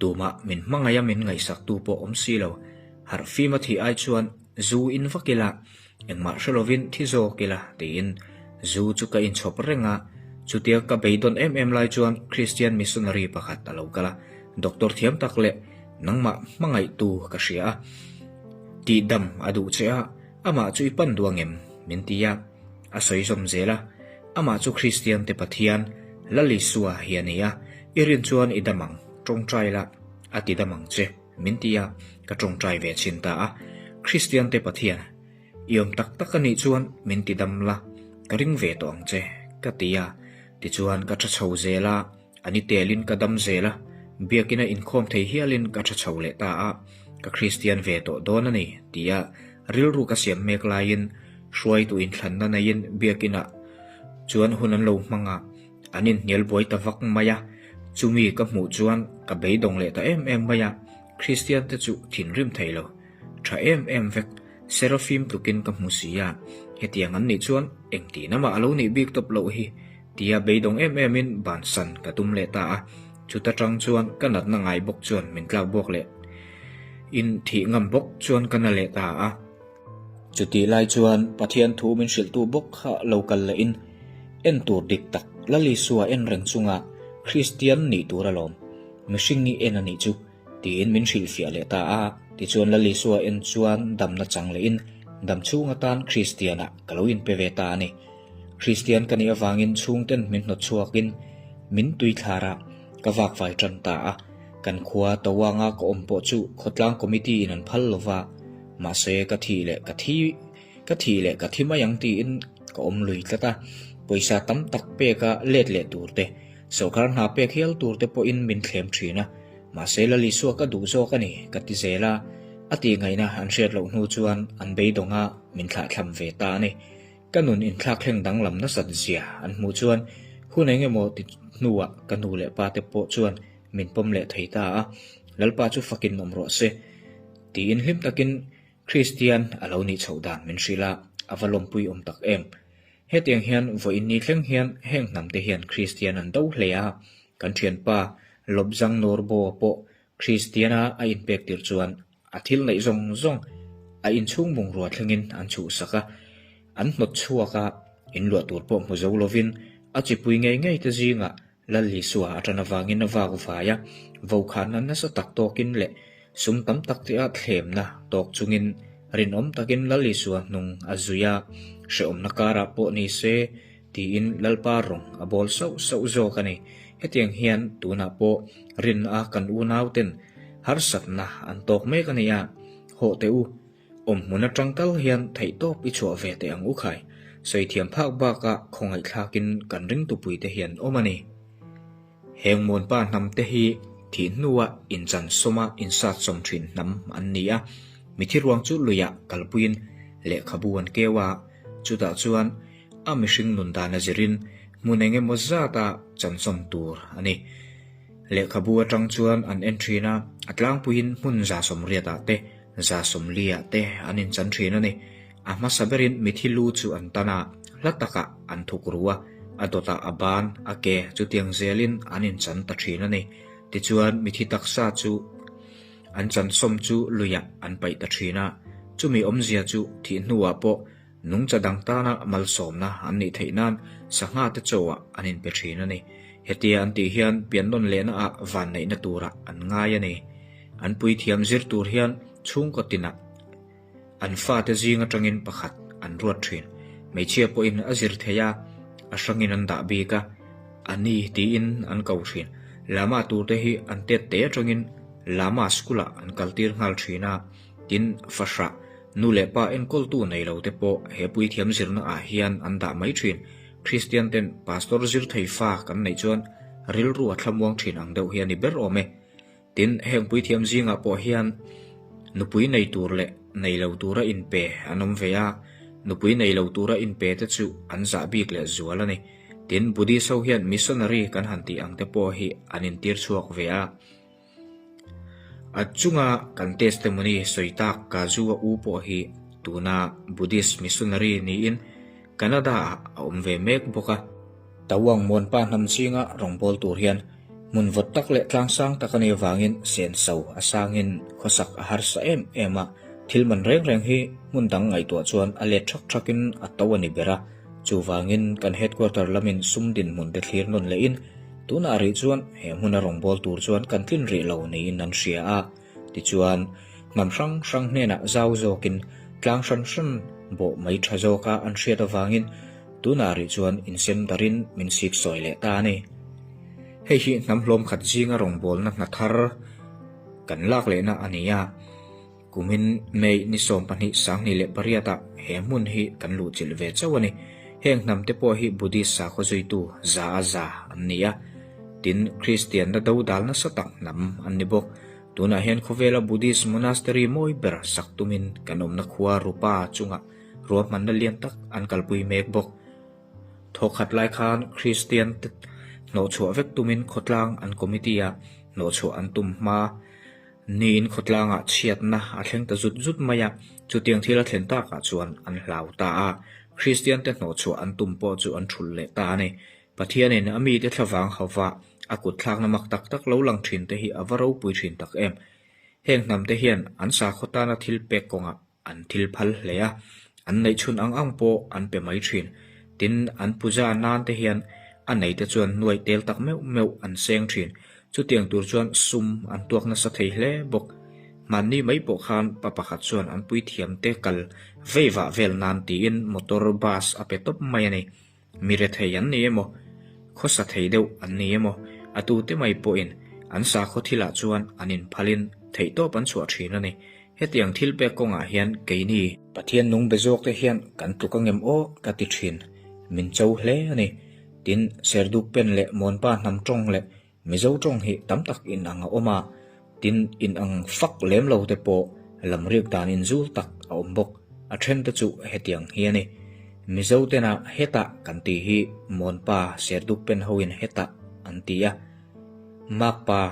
tumah min hmangaih a min ngaihsaktu pawh awm si lo. Harh fim a thih ai chuan zu in vak ila, engmah hre lovin thi zawk ila tiin zu chu ka inchhawp reng a, chutia ka beidawn em em lai chuan Kristian missionary pakhat a lo kal a, doctor thiam tak leh nangmah hmangaihtu ka hria a. Tihdam a duh che a, amah chu i pan duh angem? min ti a, a sawi zawm zel a, Amah chu Kristian te Pathian, Lal Isua hi a ni a, i rin chuan i dam ang, tawngtai la, a ti dam ang che, min ti a, ka tawngtai ve chhin ta a, Kristian te Pathian, i awm tak tak a nih chuan min ti dam la, ka ring ve tawh ang che, ka ti a, tichuan ka tha chho zel a. A ni telin ka dam zel a, biakina inkhawm thei hialin ka tha chho leh ta a, ka Kristian ve tawh dawn a ni, tia rilru ka siam mek laiin hruaitu inthlanna neiin biakinah chuan hun an lo hmang a, an inhnial buai ta vak mai a, chumi ka hmuh chuan ka beidawng leh ta em em mai a, Kristian te chu thinrim thei lo, tha em em vek, Seraphim tlukin ka hmu si a, hetiang an nih chuan engtin amah a lo nih bik tawp loh hi tia beidawng em emin bansan ka tum leh ta a, chuta tang chuan ka natna ngai bawk chuan min tlak buak leh in thih ngam bawk chuan ka na leh ta a. Chutih lai chuan Pathian thu min hrilhtu bawk kha lo kal leh in en tur dik tak Lal Isua en reng chunga Kristian nih tur alawm mihring i en a nih chu tiin min hrilhfiah leh ta a, tichuan Lal Isua en chuan damna chang leh in dam chhung atan Kristian ah ka lo inpe ve ta a ni. Kristian ka nih avangin chhungten min hnawt chhuakin min tuithlar a, ka vakvai tan ta a. Kan khua Tawanga ka awm pawh chu khawtlang committee in an phal lo va, mahse ka thih leh ka thi ka thih leh ka thi mai ang tiin ka awm lui tlat a. Pawisa tam tak peka let leh tur te, sawrkar hna pek hial tur te pawhin min thlem thin a, mahse Lal Isua ka duh zawk a ni ka ti zel a, a tihngaihna an hriat loh hnu chuan an beidawng a, min thlahthlam ve ta a ni. Ka nun inthlak thleng danglam nasat zia an hmuh chuan hun eng emaw ti hnuah ka nu leh pa te pawh chuan min pawm leh thei ta a, Lalpa chu fakin awm rawh se tiin hlim takin Kristian a lo nih chhoh dan min hrilh a, a va lawmpui awm tak em. Hetiang hian vawiin ni thleng hian heng hnam te hian Kristian an do hle a, kan thianpa Lobzang Norbo pawh Kristiana a inpek tirh chuan A thil neih zawng zawng a inchhung bungrua thlengin an chhuhsak a, an hnawt chhuak a, inluah tur pawh hmu zo lovin a chipui ngei ngei te zingah Lal Isua a tan avangin a vak vai a, vokhanna nasa tak tawkin leh sum tam tak te a thlemna tawk chungin rinawm takin Lal Isua hnung a zui a, hrehawmna karah pawh ni se tiin Lalpa rawng a bawl sauh sauh zawk a ni. Hetiang hian tunah pawh rinna a kan unauten harsatna an tawk mek a ni a, hawh teh u, awmhmun atang tal hian theihtawp i chhuah ve teh ang u khai, sawi thiam phak bakah khawngaihthlakin kan ringtupuite hian awm a ni. Heng Muanpa hnam te hi thih hnua inchan sawma insat sawm thin hnam an ni a, mithi ruang chu luiah kalpuiin lehkhabu an keu a, chutah chuan a mihring nun dan a zirin hmun eng emaw zata chansawm tur a ni. Lehkhabu atang chuan an en thin a, a tlangpuiin hmun 180 ah te, 140 ah te an inchan thin a ni. A hmasa berin mithi lu chu an tan a, hla takah an thuk ru a, a dawtah a ban, a ke chutiang zelin an inchan ta thin a ni. Tichuan mithi taksa chu an chansawm chu luiah an paih ta thin a, chumi awmzia chu thih hnuah pawh Nungcha dang tana malsawmna an nih theih nan sangha te chawah an inpe thin a ni. Hetia an tih hian piannawn lehna ah vanneihna turah an ngai a ni. An puithiam zir tur hian chhungkaw tinah an fate zing atangin pakhat an ruat thin. Hmeichhia pawhin a zir thei a, a hrangin an dah bik a, a ni tiin an ko thin. Lama turte hi an tet te atangin Lama school ah an kaltir nghal thin a, tin fahrah Nu leh pa enkawltu nei lo te pawh he puithiam zirna ah hian an dah mai thin. Kristian ten Pastor zir thei fa kan neih chuan rilru a thlamuang thin ang deuh hi a ni ber awm e. Tin, heng puithiam zingah pawh hian nupui nei tur leh nei lo tura inpe an awm ve a, nupui nei lo tura inpe te chu an zah bik leh zual a ni. Tin, Buddhist ho hian missionary kan han tih ang te pawh hi an intir chhuak ve a. A chunga kan testimony sawi tak Kazu-a u pawh hi tuna Buddhist missionary niin Canada-ah a awm ve mek bawk a. Tawang Muanpa hnam zinga rawngbâwl tur hian hmun vawt tak leh tlangsang tak a nih avangin senso a sangin khawsak a harsa em em a, thil man reng reng hi hmun dang ngaihtuah chuan a let thak thakin a to a ni ber a. Chuvangin kan headquarter lamin sum dinhmun te thlir nawn lehin Tunah rih chuan he hmuna rawngbâwl tur chuan kan tlin rih lo niin an hria a, tichuan hnam hrang hrang hnenah zau zawkin tlang hran hran bawh mai tha zawka an hriat avangin tunah rih chuan insem darin min sik sawi leh ta a ni. Hei hi hnam hlawm khat zinga rawngbâwlna hna thar kan lak lehna a ni a. Kumin May ni 28, 28 ah he hmun hi kan luhchilh ve chauh a ni. Heng hnam te pawh hi Buddhist sakhaw zuitu za a za an ni a, tin Kristianna dodal nasa tak hnam an ni bawk. Tunah hian khawvela Buddhist monastery mawi ber sak tumin kan awmna khua Rupa chungah ruahmanna lian tak an kalpui mek bawk. Thawkhat lai khan Kristian te hnawhchhuah vek tumin khawtlang an committee ah hnawhchhuah an tum hma niin khawtlangah chhiatna a thleng ta zut zut mai a, chutiang thil a thlen takah chuan an hlau ta a, Kristian te hnawhchhuah an tum pawh chu an thulh leh ta a ni. Pathianin a mite thlavang hauva a kut thlakna mak tak tak lo lang thin te hi a va ropui thin tak em. Heng hnam te hian an sakhaw tana thil pek kawngah an thil phal hle a, an neih chhun ang ang pawh an pe mai thin. Tin, an puja nan te hian a nei te chuan nuaih tel tak meuh meuh an seng thin. Chutiang tur chuan sum an tuak nasa thei hle bawk. Hmanni mai pawh khan pa pakhat chuan an puithiam te kal vei vah vel nan tiin motor bus a pe tawp mai a ni. Mi rethei an ni emaw, khawsa thei deuh an ni emaw, a tute mai pawhin an sakhaw thilah chuan an inphalin theihtawp an chhuah thin a ni. Hetiang thil pek kawngah hian keini. Pathian nung be zawkte hian kan tluk angem aw ka ti thin, min cho hle a ni. Tin, Serduk pen leh Mawnpa hnam tawng leh Mizo tawng hi tam tak inang a awm a, tin inang fak lem lo te pawh lam riak dan inzul tak a awm bawk. A then te chu hetiang hi a ni. Mizo tena hetah kan tih hi Mawnpa Serduk pen hoin hetah an ti a, Makpa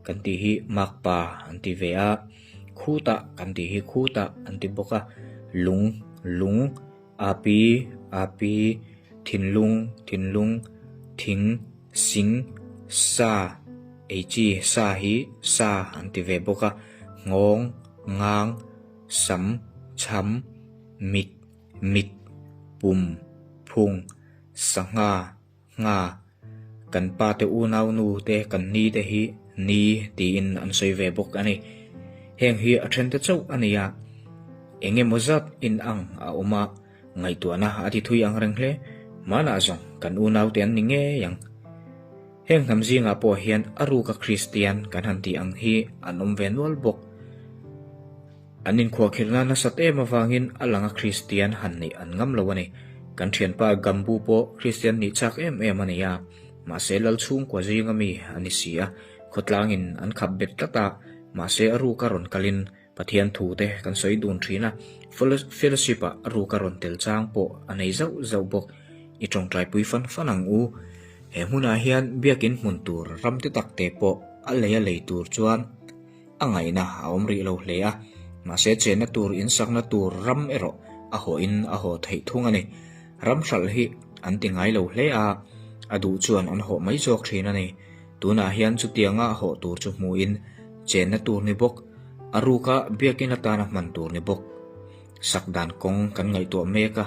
kan tih hi Makpa an ti ve a, Khutah kan tih hi Khutah an ti bawk a, Lung, Lung, Api, Api, Thinlung, Thinlung, Thing, Sing, Sa, ei chi sa hi sa an ti ve bawk a, Nghawng, Ngang, Sam, Chham, Mit, Mit, Pum, Phung, Sangha, Ngha, kan pa te unau nu te kan ni te hi ni tiin an sawi ve bawk a ni. Heng hi a then te chauh a ni a, eng emaw zat in ang a awm a, ngaihtuahna a ti thui ang reng hle. Hmanah zawng kan unau te an ni ngei ang. Heng hnam zingah pawh hian a ruka Kristian kan han tih ang hi an awm ve nual bawk. An inkhuahkhirhna nasat em avangin a langa Kristian han neih an ngam lo a ni. Kan thianpa Gambu pawh Kristian nih chak em em a ni a, mahse lal chhungkua zinga mi a ni si a, khawtlangin an khap bet tlat a, mahse a ruka rawn kalin Pathian thu te kan sawi dun thin a, fellowship-ah a ruka rawn tel chang pawh a nei zauh zauh bawk. I tawngtaipui fan fan ang u. He hmunah hian biakin hmun tur ram te tak te pawh a lei a lei tur chuan A ngaihna a awm rih lo hle a, mahse chenna tur insakna tur ram erawh a hawhin a haw theih thung a ni. Ram hralh hi an ti ngai lo hle a, a duh chuan an hawh mai zawk thin a ni. Tunah hian chutianga hawh tur chu hmuhin chenna tur ni bawk, a ruka biakin atana hman tur ni bawk. Sak dan kawng kan ngaihtuah mek a,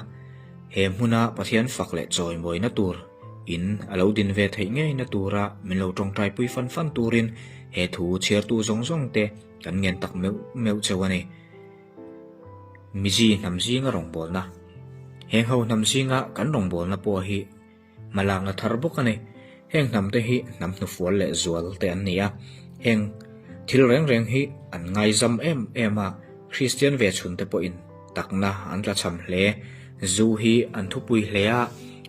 he hmuna Pathian fak leh chawimawina tur in a lo din ve theih ngeina tura min lo tawngtaipui fan fan turin he thu chhiartu zawng zawng te kan ngen tak meuh meuh cheu a ni. Mizi hnam zinga rawngbawlna Heng ho hnam zinga kan rawngbawlna pawh hi Hmalakna thar bawk a ni. Heng hnam te hi hnam hnufual leh zual te an ni a. Heng thil reng reng hi an ngaizam em em a, Kristian ve chhun te pawhin takna an tlachham hle. Zu hi an thupui hle a,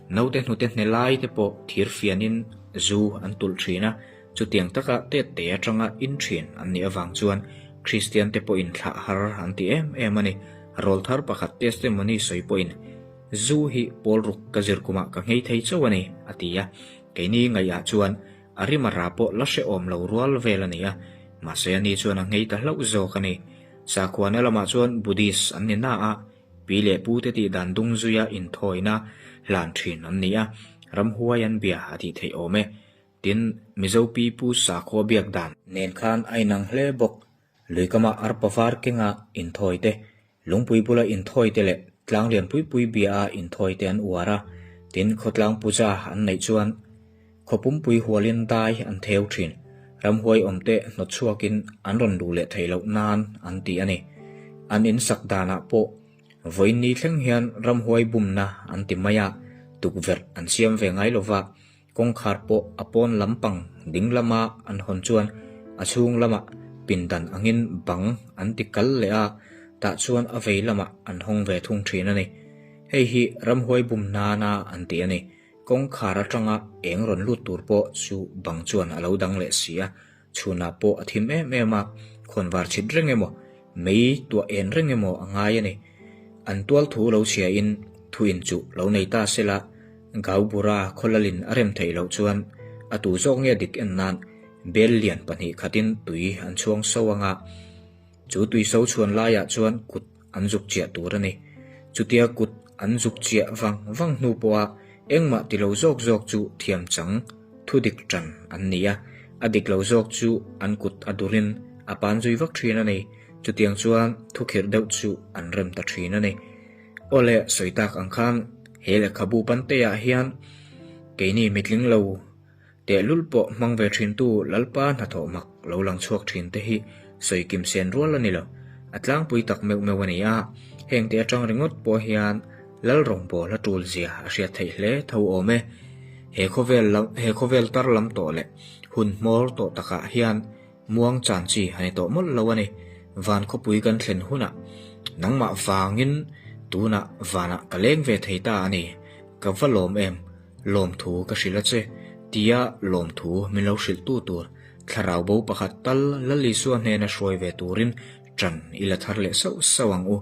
naute hnute hne lai te pawh thir fianin zu an tulh thin a, chutiang taka tet te atanga in thin an nih avang chuan Kristian te pawhin thlah har an ti em em a ni. Rawlthar pakhat testimony sawi pawhin Zu hi pawl ruk ka zir kumah ka nghei thei chauh a ni, a ti a. Keini ngaihah chuan a rima ra pawh la hrehawm lo rual vel a ni a, mahse ani chuan a nghei ta hlauh zawk a ni. Sakhuana lamah chuan Buddhist an ni na a, pi leh pu te tih dan dung zuia inthawina hlan thin an ni a, ramhuai an bia a tih theih awm e. Tin, Mizo pi pu sakhua biak dan nen khan a inang hle bawk. Luikama arpa var kenga inthawi te, Lungpui bula inthawi te leh tlang lian pui pui bia a inthawi te an uar a, tin khawtlang puja an neih chuan khaw pumpui hualin dai an theu thin. Ramhuai awm te hnawt chhuakin an rawn luh leh theih loh nan an ti a ni. An insak danah pawh vawiin ni thleng hian ramhuai bumna an ti mai a, tukverh an siam ve ngai lova, Kawngkhar pawh a pawn lampang ding lama an hawn chuan a chhung lamah pindan angin bang an ti kal leh a, tah chuan a vei lamah an hawng ve thung thin a ni. Hei hi ramhuai bum nana an ti a ni. Kawngkhar atanga eng rawn lut tur pawh chu bang chuan a lo dang leh si a. Chhunah pawh a thim em em a, khawnvar chhit reng emaw, mei tuah en reng emaw a ngai a ni. An tual thu lo chhiain thu inchuh lo nei ta sela, Gaubura khawlalin a rem theih loh chuan a tu zawk nge dik en nan bel lian pahnih khatin tui an chhuang so anga, chu tui so chhuan laiah chuan kut an zuk chiah tur a ni. Chutia kut an zuk chiah vang vang hnu pawha engmah ti lo zawk zawk chu thiam chang thu dik ṭan an ni a, a dik lo zawk chu an kut a durin a pan zui vak ṭhin a ni. Chutiang chuan thukhirh deuh chu an rem ta ṭhin a ni. Aw le, sawi tak ang khan he lehkhabu panteah hian keini mitling lo Tehlul pawh hmang ve thintu Lalpa hnathawh mak lo lang chhuak thin te hi sawi kim sen rual a ni lo. A tlangpui tak meuh meuh a ni a, hengte atang ringawt pawh hian Lal rawngbâwl a tul zia a hriat theih hle tho awm e. He khawvel lam he khawvel tar lam tawh leh hun hmawr tawh takah hian muang chan chi a ni tawh mawlh lo a ni. Van khawpui kan thlen hunah nangmah vangin tunah vanah ka leng ve thei ta a ni. Ka va lawm em? Lawmthu ka hrilh a che, tia lawmthu min lo hrilhtu tur thlarau bo pakhat tal Lal Isua hnena hruai ve turin ṭan i la thar leh sauh sauh ang u.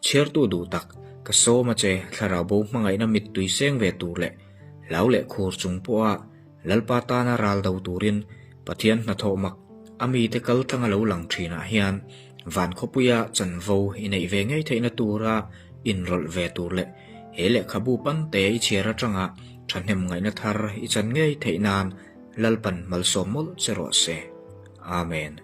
Chhiartu duh tak, ka sawm a che, thlarau bo hmangaihna mittui seng ve tur leh hlau leh khur chung pawha Lalpa tana ral do turin Pathian hnathawh mak a mite kal tlanga lo lang ṭhinah hian van khawpuia chanvo i neih ve ngei theihna tura inrawlh ve tur leh He lehkhabu pante i chhiar atanga thahnem ngaihna thar i chan ngei theih nan Lalpan malsawm mawlh che rawh se. Amen.